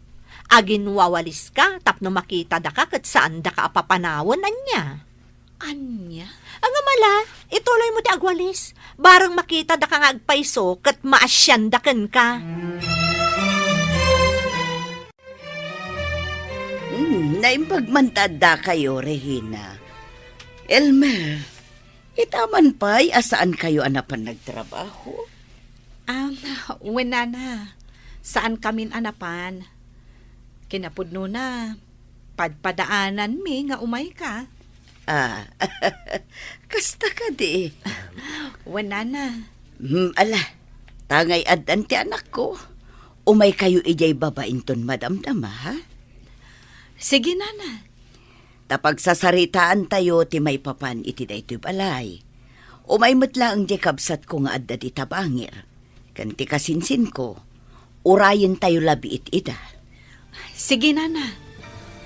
aginwawaliska tapno makitadaka ket saandaka a papanawen, ania? Ania? Ngem ala, ituloymo ti agwalis. Bareng makitadaka nga agpayso ket maasianda kenka. Hmm, naimbag man ta addakayo, Regina. Elmer, itaman pay a saankayo a napan nagtrabaho? Ah, wen, Nana. Saankamin a napan. Kinapudnona, padpadaananmi nga umayka. Ah, kasta kadi. Wen, Nana. Hmm, ala, ta ngay addan ti anakko. Umaykayo idiay baba inton madamdama, ha? Sige, Nana. Ta pagsasaritaantayo ti maipapan iti daytoy balay. Umay met laeng diay kabsatko nga adda dita bangir. Ken ti kasinsinko, urayentayo labiit ida. Sige, Nana.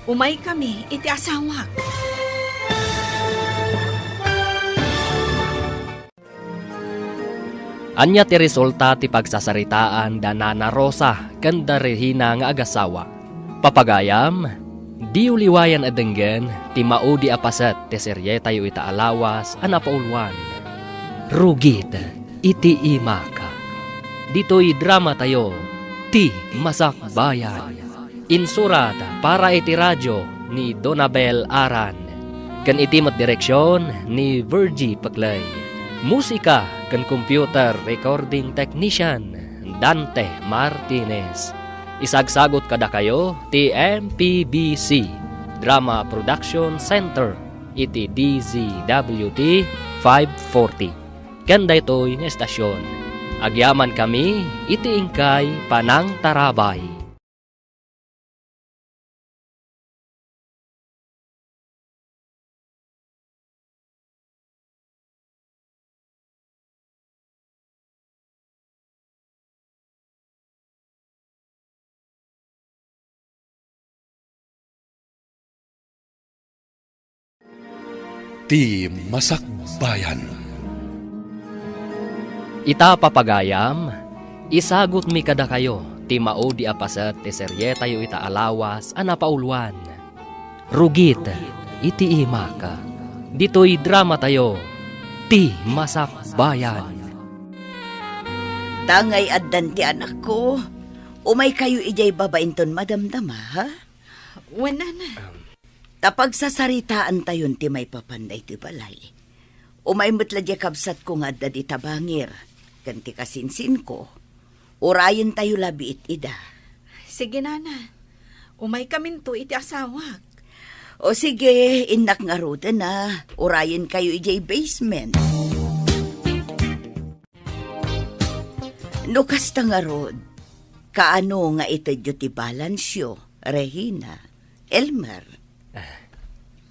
Umaykami iti asawak. Ania ti resulta ti pagsasaritaan da Nana Rosa ken da Regina nga agasawa? Papagayam, diyo liwayan a denggen ti maudi a paset ti serietayo ita a lawas a napauluan, Rugit iti Imak. Ditoy dramatayo, Ti Masakbayan. Insurat para iti radio ni Donabel Aran, ken iti met direksion ni Virgie Peclay. Musika ken computer recording technician, Dante Martinez. Isagsagut kadakayo ti M P B C Drama Production Center iti D Z W T five forty. Ken daytoy nga estasion, agyamankami iti inkay panangtarabay. Ti Masakbayan. Ita, papagayam, isagutmi kadakayo ti maudi a paset ti serietayo ita a lawas a napauluan, Rugit iti Imak. Ditoy dramatayo, Ti Masakbayan. Ta ngay addan ti anakko, umaykayo idiay baba inton madamdama, ha? Wen, Nana. Ta pagsasaritaantayon ti maipapan daytoy balay. Umay met la diay kabsatko nga adda dita bangir, ken ti kasinsinko, urayentayo la biit ida. Sige, nana. Umaykaminto iti asawak. O sige, innak ngaruden a, urayenkayo idiay basement. No kasta ngarud, kaano nga itedyo ti balansyo, Regina, Elmer? Ah,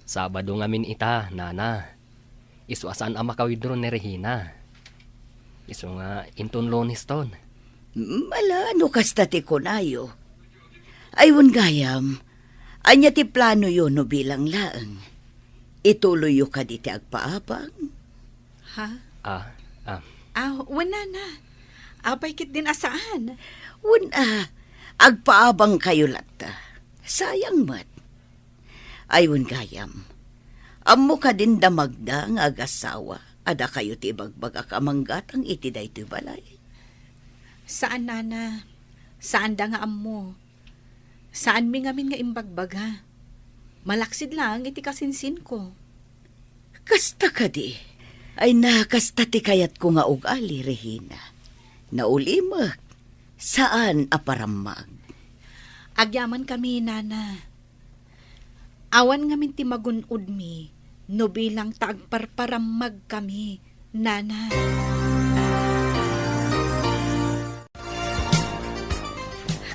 Sabado ngamin ita, nana. Isu a saan a maka-withdraw ni Regina. Isu nga inton Lunes ton. Mm, ala, no kasta ti kunayo. Ay, wen gayam, ania ti planoyo no bilang laeng? Ituloyyo kadi ti agpaabang? Ha? Ah, ah. Ah, wen, nana. Apay ketdin a saan? Wen a, agpaabangkayo latta. Sayang met. Ay, wen gayam. Ammo kadin da Magda nga agasawa a dakayo ti ibagbagak a manggatang iti daytoy balay? Saan, nana. Saanda nga ammo. Saanmi ngamin nga imbagbaga. Malaksid laeng iti kasinsinko. Kasta kadi? Ay na, kasta ti kayatko nga ugali, Regina. Naulimek, saan a parammag. Agyamankami, nana. Awan ngamin ti magun-odmi no bilang ta agparparammagkami, nana.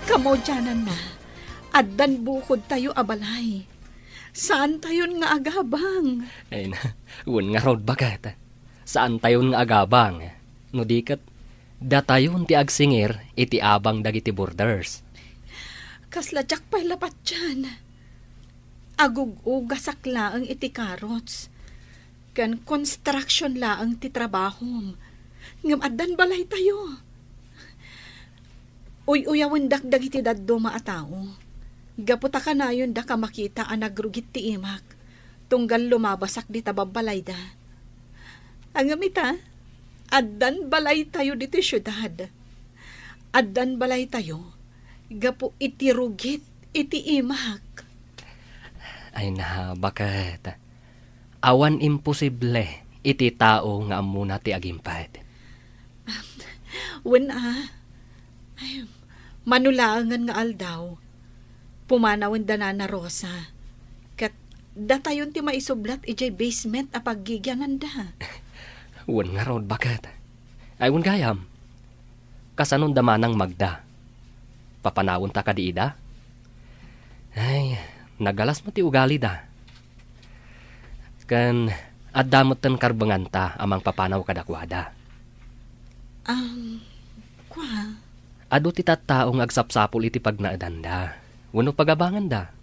Kamaudiananna, addan bukodtayo a balay. Saantayon nga agabang. Ay na, wen ngarud, baket. Saantayon nga agabang. No di ket, datayon ti agsingir iti abang dagiti boarders. Kasla diak pay la patian. Agug-ugasak laeng iti carrots. Ken construction laeng ti trabahom. Ngem addan balaytayo. Uy-uyawendak dagiti dadduma a tao. Gapu ta kanayondak a makita a nagrugit ti imak, tunggal lumabasak dita babbalayda. Ngem ita, addan balaytayo ditoy siudad. Addan balaytayo gapu iti rugit iti imak. Ay na, baket. Awan imposible iti tao nga ammona ti agimped. Wen a. Ay, mano laengen nga aldaw, pumanawen da Nana Rosa. Ket datayon ti maisublat idiay basement a paggigiananda. Wen ngarud, baket. Ay, wen gayam. Kasanon da manang Magda? Papanawenta kadi ida? Ay, nagalas met ti ugalida. Ken adda metten karbenganta a mangpapanaw kadakuada. Um, kua? Adu ti tattao nga agsapsapul iti pagnaedanda wenno pagabanganda.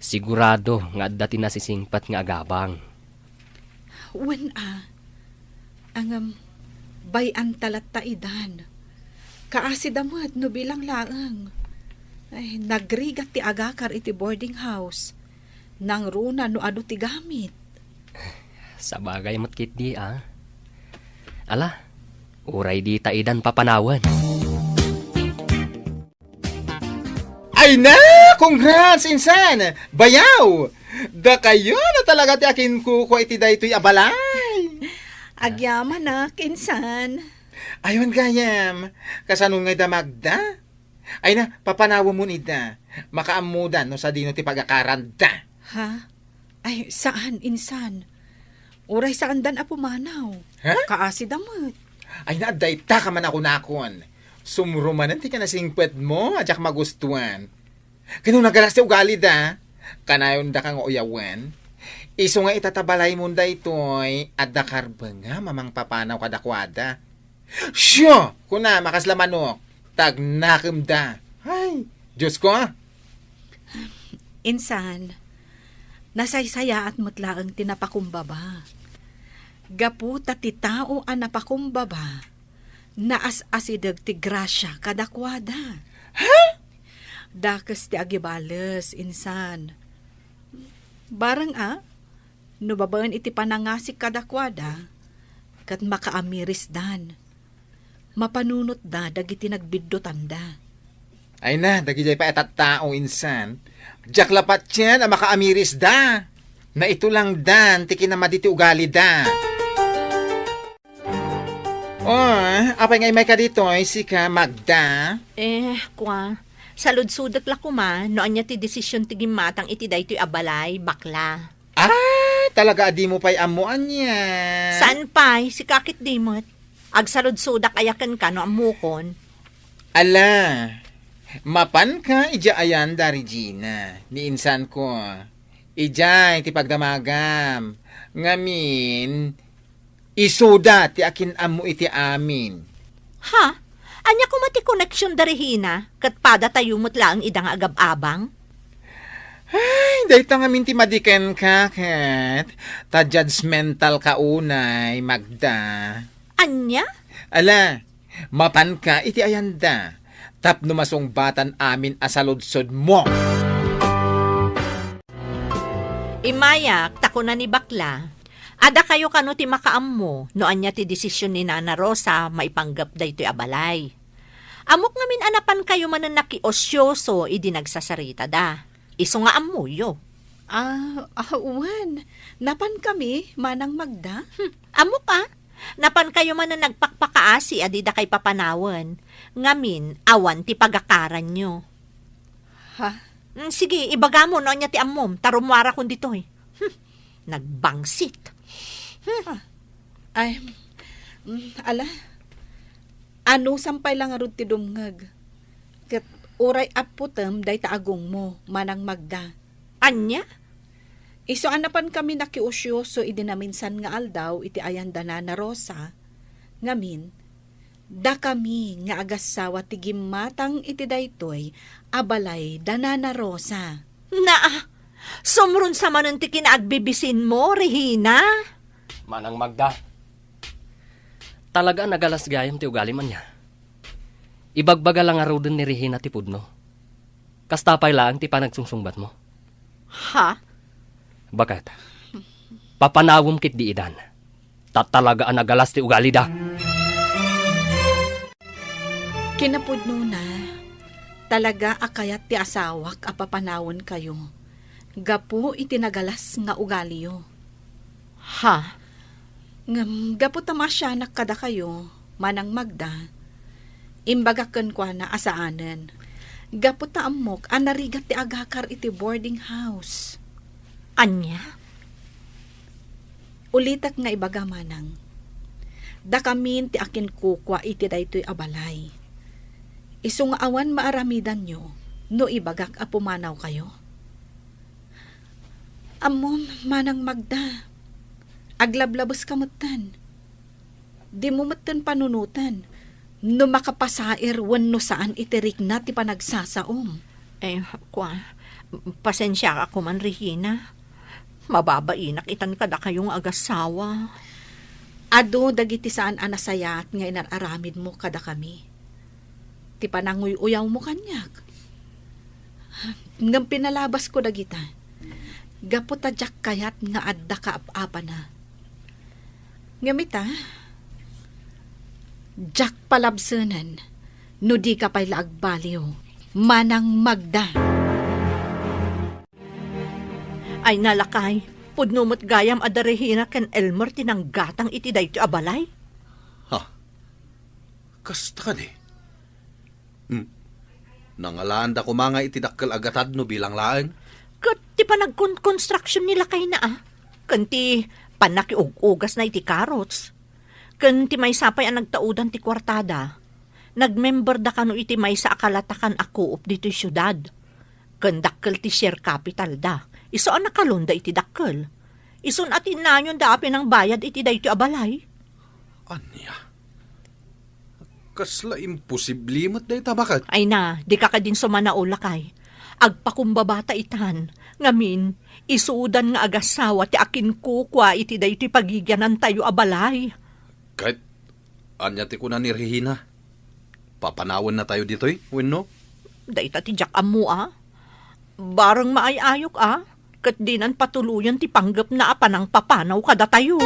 Sigurado nga adda ti nasisingpet nga agabang. Wen a. Ngem, bay-anta latta idan. Kaasida met no bilang laeng. Ay, nagrigat ti agakar iti boarding house. Nangruna no adu ti gamit. Sabagay met ketdi a. Ala, uray dita idan papanawen. Ay na! Congrats, insan! Bayaw! Dakayo na talaga ti akinkukua iti daytoy a balay. Agyamanak, insan. Ay, wen gayam, kasano ngay da Magda? Ay na, papanawemon ida. Makaammoda no sadino ti pagakaranda. Ha? Ay, saan, insan. Uray saandan a pumanaw. Ha? Kaasida met. Ay na, adda ita ka man a kunakon. Sumro manen ti kinasingpetmo a diak magustuan. Ken no nagalas ti ugalida, kanayonda ka nga uyawen. Isu nga ita ta balaymon daytoy, adda karbengam a mangpapanaw kadakuada. Siya! Kunam a kasla manok, tagnakemda. Ay, Diyos ko! Insan, nasaysayaat met laeng ti napakumbaba. Gapu ta ti tao a napakumbaba, naas-asideg ti grasia kadakuada. Ha? Dakes ti agibales, insan. Bareng a, no babaen iti panangasik kadakuada, ket makaamirisdan. Mapanunotda dagiti nagbiddutanda. Ay na, dagijay pay a tattao insan. Diak la patien a makaamirisda. Naitulangdan ti kinamadi ti ugalida. Oh, apay nga imayka ditoy, sika, Magda? Eh, kua, saludsodek la koma no ania ti desisyon ti gimmatang iti daytoy a balay, bakla. Ah, talaga a dimo pay ammo ania? Saan pay? Sika ket di met. Agsaludsodak aya kenka no ammokon. Ala, mapanka idiay ayan da, Regina, ni insanko. Idiay ti pagdamagam. Ngamin, isuda ti akin-ammo iti amin. Ha? Ania koma ti connection da Regina? Ket padatayo met laeng ida nga agab-abang? Ay, dayta ngamin ti madi kenka, ket ta judgmental ka unay, Magda. Ania? Ala, mapanka iti ayanda, tapno masungbatan amin a saludsodmo. Immayak, ta kuna ni bakla, adda kayo kano ti makaammo no ania ti desisyon ni Nana Rosa maipanggep daytoy a balay. Ammok ngamin a napan kayo manen nakiosyoso idi nagsasaritada. Isu nga ammoyo. Ah, ah, wen. Napan kami, Manang Magda. Hmm, ammok a. Napan kayo manen nagpakpakaasi a dida kay papanawen. Ngamin, awan ti pagakaranyo. Ha? Mm, sige, ibagamo no ania ti ammom, ta rummuarakon ditoy. Hmm, nagbangsit. Hmm. Ah. Ay, mm, ala. Anusam pay la ngarud ti dumngeg. Ket uray apputem dayta agongmo, Manang Magda. Ania? Isu a napan kami nakiusyoso idi naminsan nga aldaw iti ayan da Nana Rosa, ngamin, dakami nga agassawa ti gimmatang iti daytoy a balay da Nana Rosa. Naa, sumrunsa manen ti kinaagbibisinmo, Regina. Manang Magda, talaga a nagalas gayam ti ugalim ania. Ibagbaga la ngaruden ni Regina ti pudno. Kasta pay laeng ti panagsungsungbatmo. Ha? Baket, papanawem ketdi idan. Ta talaga a nagalas ti ugalida. Kinapudnona, talaga a kayat ti asawak a papanawenkayo gapu iti nagalas nga ugaliyo. Ha? Ngem gapu ta maasianak kadakayo, Manang Magda, imbagak kenkuana a saanen. Gapu ta ammok a narigat ti agakar iti boarding house. Ania? Ulitek nga ibaga, Manang, dakamin ti akinkukua iti daytoy a balay. Isu nga awan maaramidanyo no ibagak a pumanawkayo. Ammom, Manang Magda, aglablabeska metten. Dimo metten panunoten no makapasair wenno saan iti rikna ti panagsasaom. Eh, kua, pasensiak a koman, Regina. Mababainak itan kadakayo nga agassawa. Adu dagiti saan a nasayaat nga inar-aramidmo kadakami. Ti pananguy-uyawmo kaniak. Ngem pinalabasko dagita gapu ta diak kayat nga adda kaap-apana. Ngem ita, diak palabsenen no dika pay la agbaliw, Manang Magda. Ay, nalakay, pudno met gayam a da Regina ken Elmer ti nanggatang iti daytoy a balay. Ha? Kasta kadi? Hmm. Nangalaanda koma nga iti dakkel a gatad no bilang laeng? Ket ti panagkonkonstruksyon ni lakayna a, ken ti pannakiug-ugasna iti carrots, ken ti maysa pay a nagtaudan ti kuartada, nagmemberda kano iti maysa a kalatakan a co-op ditoy siudad, ken dakkel ti share capitalda, isu a nakalonda iti dakkel. Isun a tinnayonda a pinangbayad iti daytoy a balay. Ania? Kasla imposible met dayta, baket. Ay na, dika kadin sumanaw, lakay. Agpakumbabata itan. Ngamin, isudan nga agassawa ti akinkukua iti daytoy pagigianantayo a balay. Ket ania ti kuna ni Regina? Papanawennatayo ditoy, wenno? Dayta ti diak ammo a. Bareng maay-ayok a, ket dinan patuloyen ti panggepna a panangpapanaw kadatayo.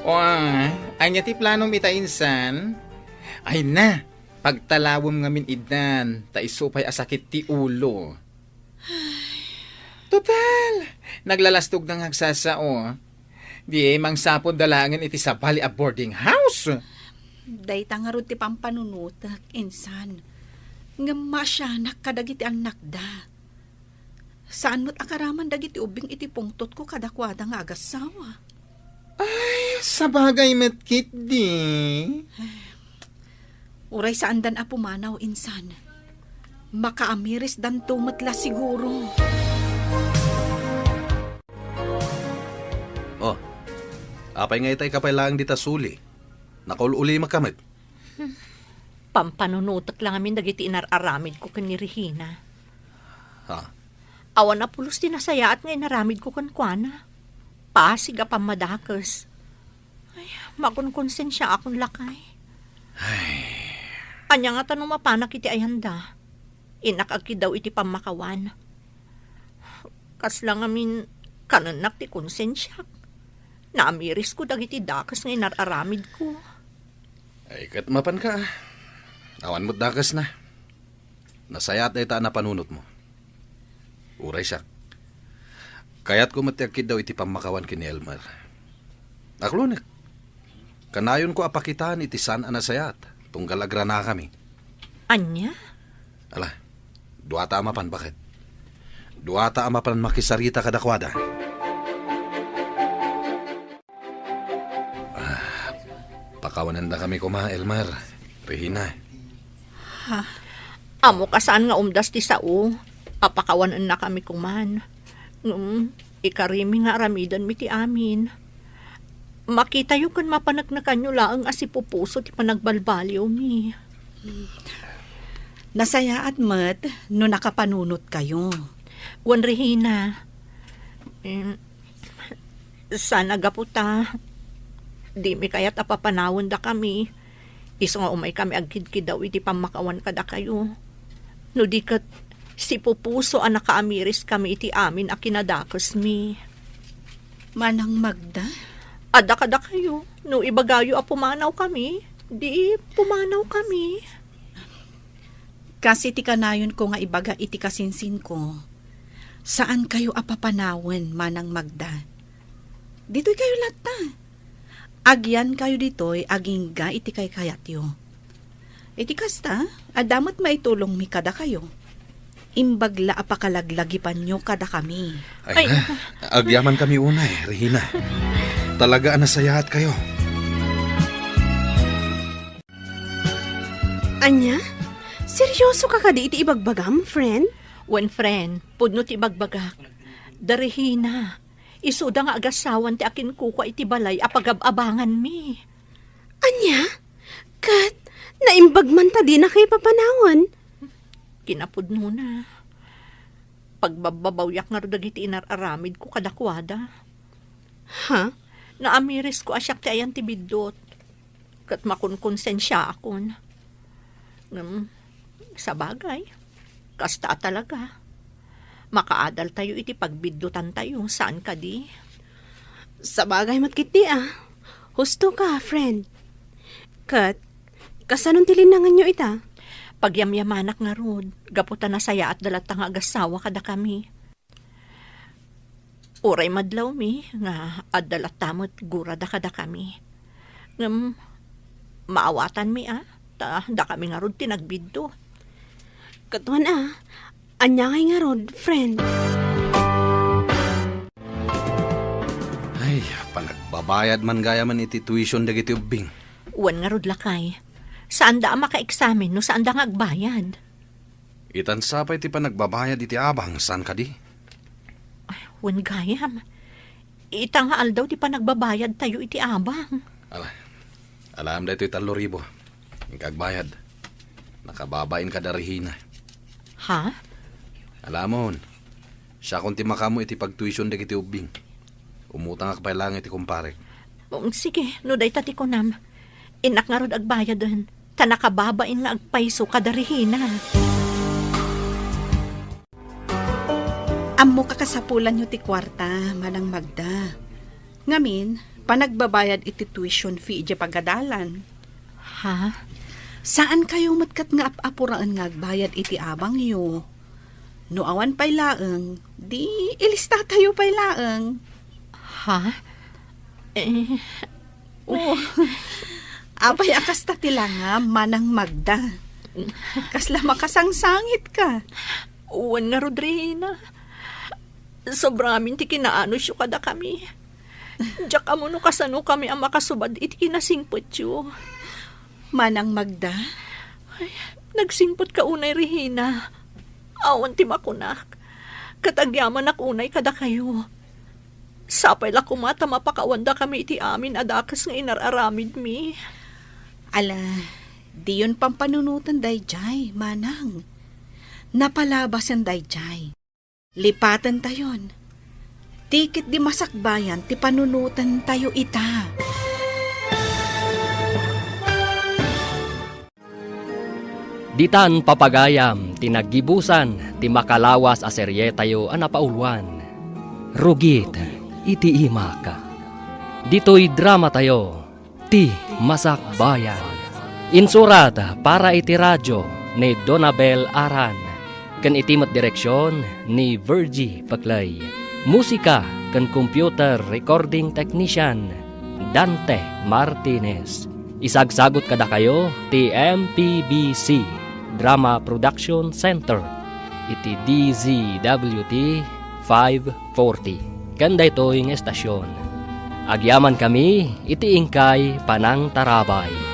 Wa, ania ti planom ita insan? Ay na, pagtalawem ngamin idan, ta isu pay a sakit ti ulo. Total, naglalastog na nga agsasao. Di mangsapulda laengen iti sabali a boarding house. Dayta ngarud ti pampanunotek, insan. Ngem maasianak kadagiti annakda. Saan met a karaman dagiti ubbing iti pungtotko kadakuada nga agassawa. Ay, sabagay met ketdi. Uray saandan a pumanaw, insan. Makaamirisdanto met la siguro. Oh, apay nga itay ka pay laeng dita suli? Nakaul-ulimaka met. Pampanunotek la ngamin dagiti inar-aramidko ken ni Regina. Ha? Awan a pulos ti nasayaat nga inaramidko kenkuana. Pasig a pammadakes. Ay, makonkonsensiaakon lakay. Ay. Ania ngata no mapanak iti ayanda? Innak agkiddaw iti pammakawan. Kasla ngamin kanennak ti konsensiak. Naamirisko dagiti dakes nga inar-aramidko. Ay, ket mapanka, a. Awan met dakesna. Nasayaat dayta a napanunotmo. Uray siak, kayatko met ti agkiddaw iti pammakawan ken ni Elmer. Aklonek, kanayonko a pakitaan iti saan a nasayaat, tunggal agranakami. Ania? Ala, duata a mapan, baket. Duata a mapan makisarita kadakuada. Ah, pakawanendakami koma, Elmer, Regina. Ha? Ammok a saan nga umdas ti sao a pakawanennakami koman. Ngem, ikarimi nga aramidenmi ti amin. Makitayo ken mapaneknekanyo laeng a sipupuso ti panagbalbaliwmi. Nasayaat met no nakapanunotkayo. Wen, Regina, em, saan a gapu ta dimi kayat a papanawendakami, isu nga umaykami agkidkiddaw iti pammakawan kadakayo. No di ket, sipupuso a nakaamiriskami iti amin a kinadakesmi. Manang Magda? Adda kadakayo, no ibagayo a pumanawkami, di pumanawkami. Kas iti kanayonko nga ibaga iti kasinsinko, saankayo a papanawen, Manang Magda. Ditoykayo latta. Agyankayo ditoy agingga iti kaykayatyo. Iti kasta, adda met maitulongmi kadakayo. Imbag la a pakalaglagipanyo kadakami. Ay, ay, na, agyamankami unay, Regina. Talaga a nasayaatkayo. Ania? Seryoso ka kadi iti ibagbagam, friend? Wen, friend, pudno ti ibagbagak. Da Regina, isuda nga agassawan ti akinkukua iti balay a pagab-abanganmi. Ania? Ket naimbag man ta dinakayo papanawen? Kinapudnona, pagbabbabawiak ngarud dagiti inar-aramidko kadakuada. Ha? Naamirisko a siak ti ayan ti biddut. Ket makonkonsensiaakon. Ngem, sabagay, kasta a talaga. Makaadaltayo iti pagbiddutantayo, saan kadi? Sabagay met ketdi a. Husto ka, friend. Ket, kasanon ti linnanganyo ita? Pagyamyamanak ngarud, gapu ta nasayaatda latta nga agassawa kadakami. Uray madlawmi nga adda latta met gurada kadakami. Ngem, maawatanmi a, ta dakami ngarud ti nagbiddut. Ket wen a, ania ngay ngarud, friend? Ay, panagbabayad man gayamen iti tuition dagiti ubbing. Wen ngarud, lakay. Saanda a makaeksamen no saanda nga agbayad. Itan sa pay ti panagbabayad iti abang, saan kadi? Ay, wen gayam. Ita nga aldaw ti panagbabayadtayo iti abang. Ala, alam daytoy tallo ribu. Inka agbayad. Nakababain kada Regina. Ha? Alamon, siakon ti makaammo iti pagtuition dagiti ubbing. Umutangak pay laeng iti kumparek. Um, sige, no dayta ti kunam. Innak ngarud agbayaden, ta nakababain nga agpayso kada Regina. Ammok a kasapulanyo ti kuarta, Manang Magda. Ngamin, panagbabayad iti tuition fee idiay pagadalan. Ha? Saankayo met ket nga ap-apuraen nga agbayad iti abangyo. No awan pay laeng, di ilistatayo pay laeng. Ha? Eh, Oh. Apay a kasta ti langam, Manang Magda? Kasla makasangsangitka. Wen ngarud, Rehina. Sobra ngamin ti kinaanusyo kadakami. Diak ammo no kasanokami a makasubad iti kinasingpetyo. Manang Magda? Ay, nagsingpetka unay, Rehina. Awan ti makunak. Ket agyamanak unay kadakayo. Sapay la koma ta mapakawandakami iti amin a dakes nga inar-aramidmi. Ala, diyon pampanunoten daydiay, Manang. Napalabasen daydiay. Lipatentayon. Ti ket di masakbayan ti panunotentayo ita. Ditan papagayam ti naggibusan ti makalawas a serietayo a napauluan, Rugit iti Imak. Ditoy dramatayo, Ti Masakbayan. Insurat para iti radio ni Donabel Aran, ken iti met direksion ni Virgie Peclay. Musika ken computer recording technician, Dante Martinez. Isagsagut kadakayo ti M P B C Drama Production Center iti D Z W T five forty. Ken daytoy nga estasyon, agyamankami iti inkay panangtarabay.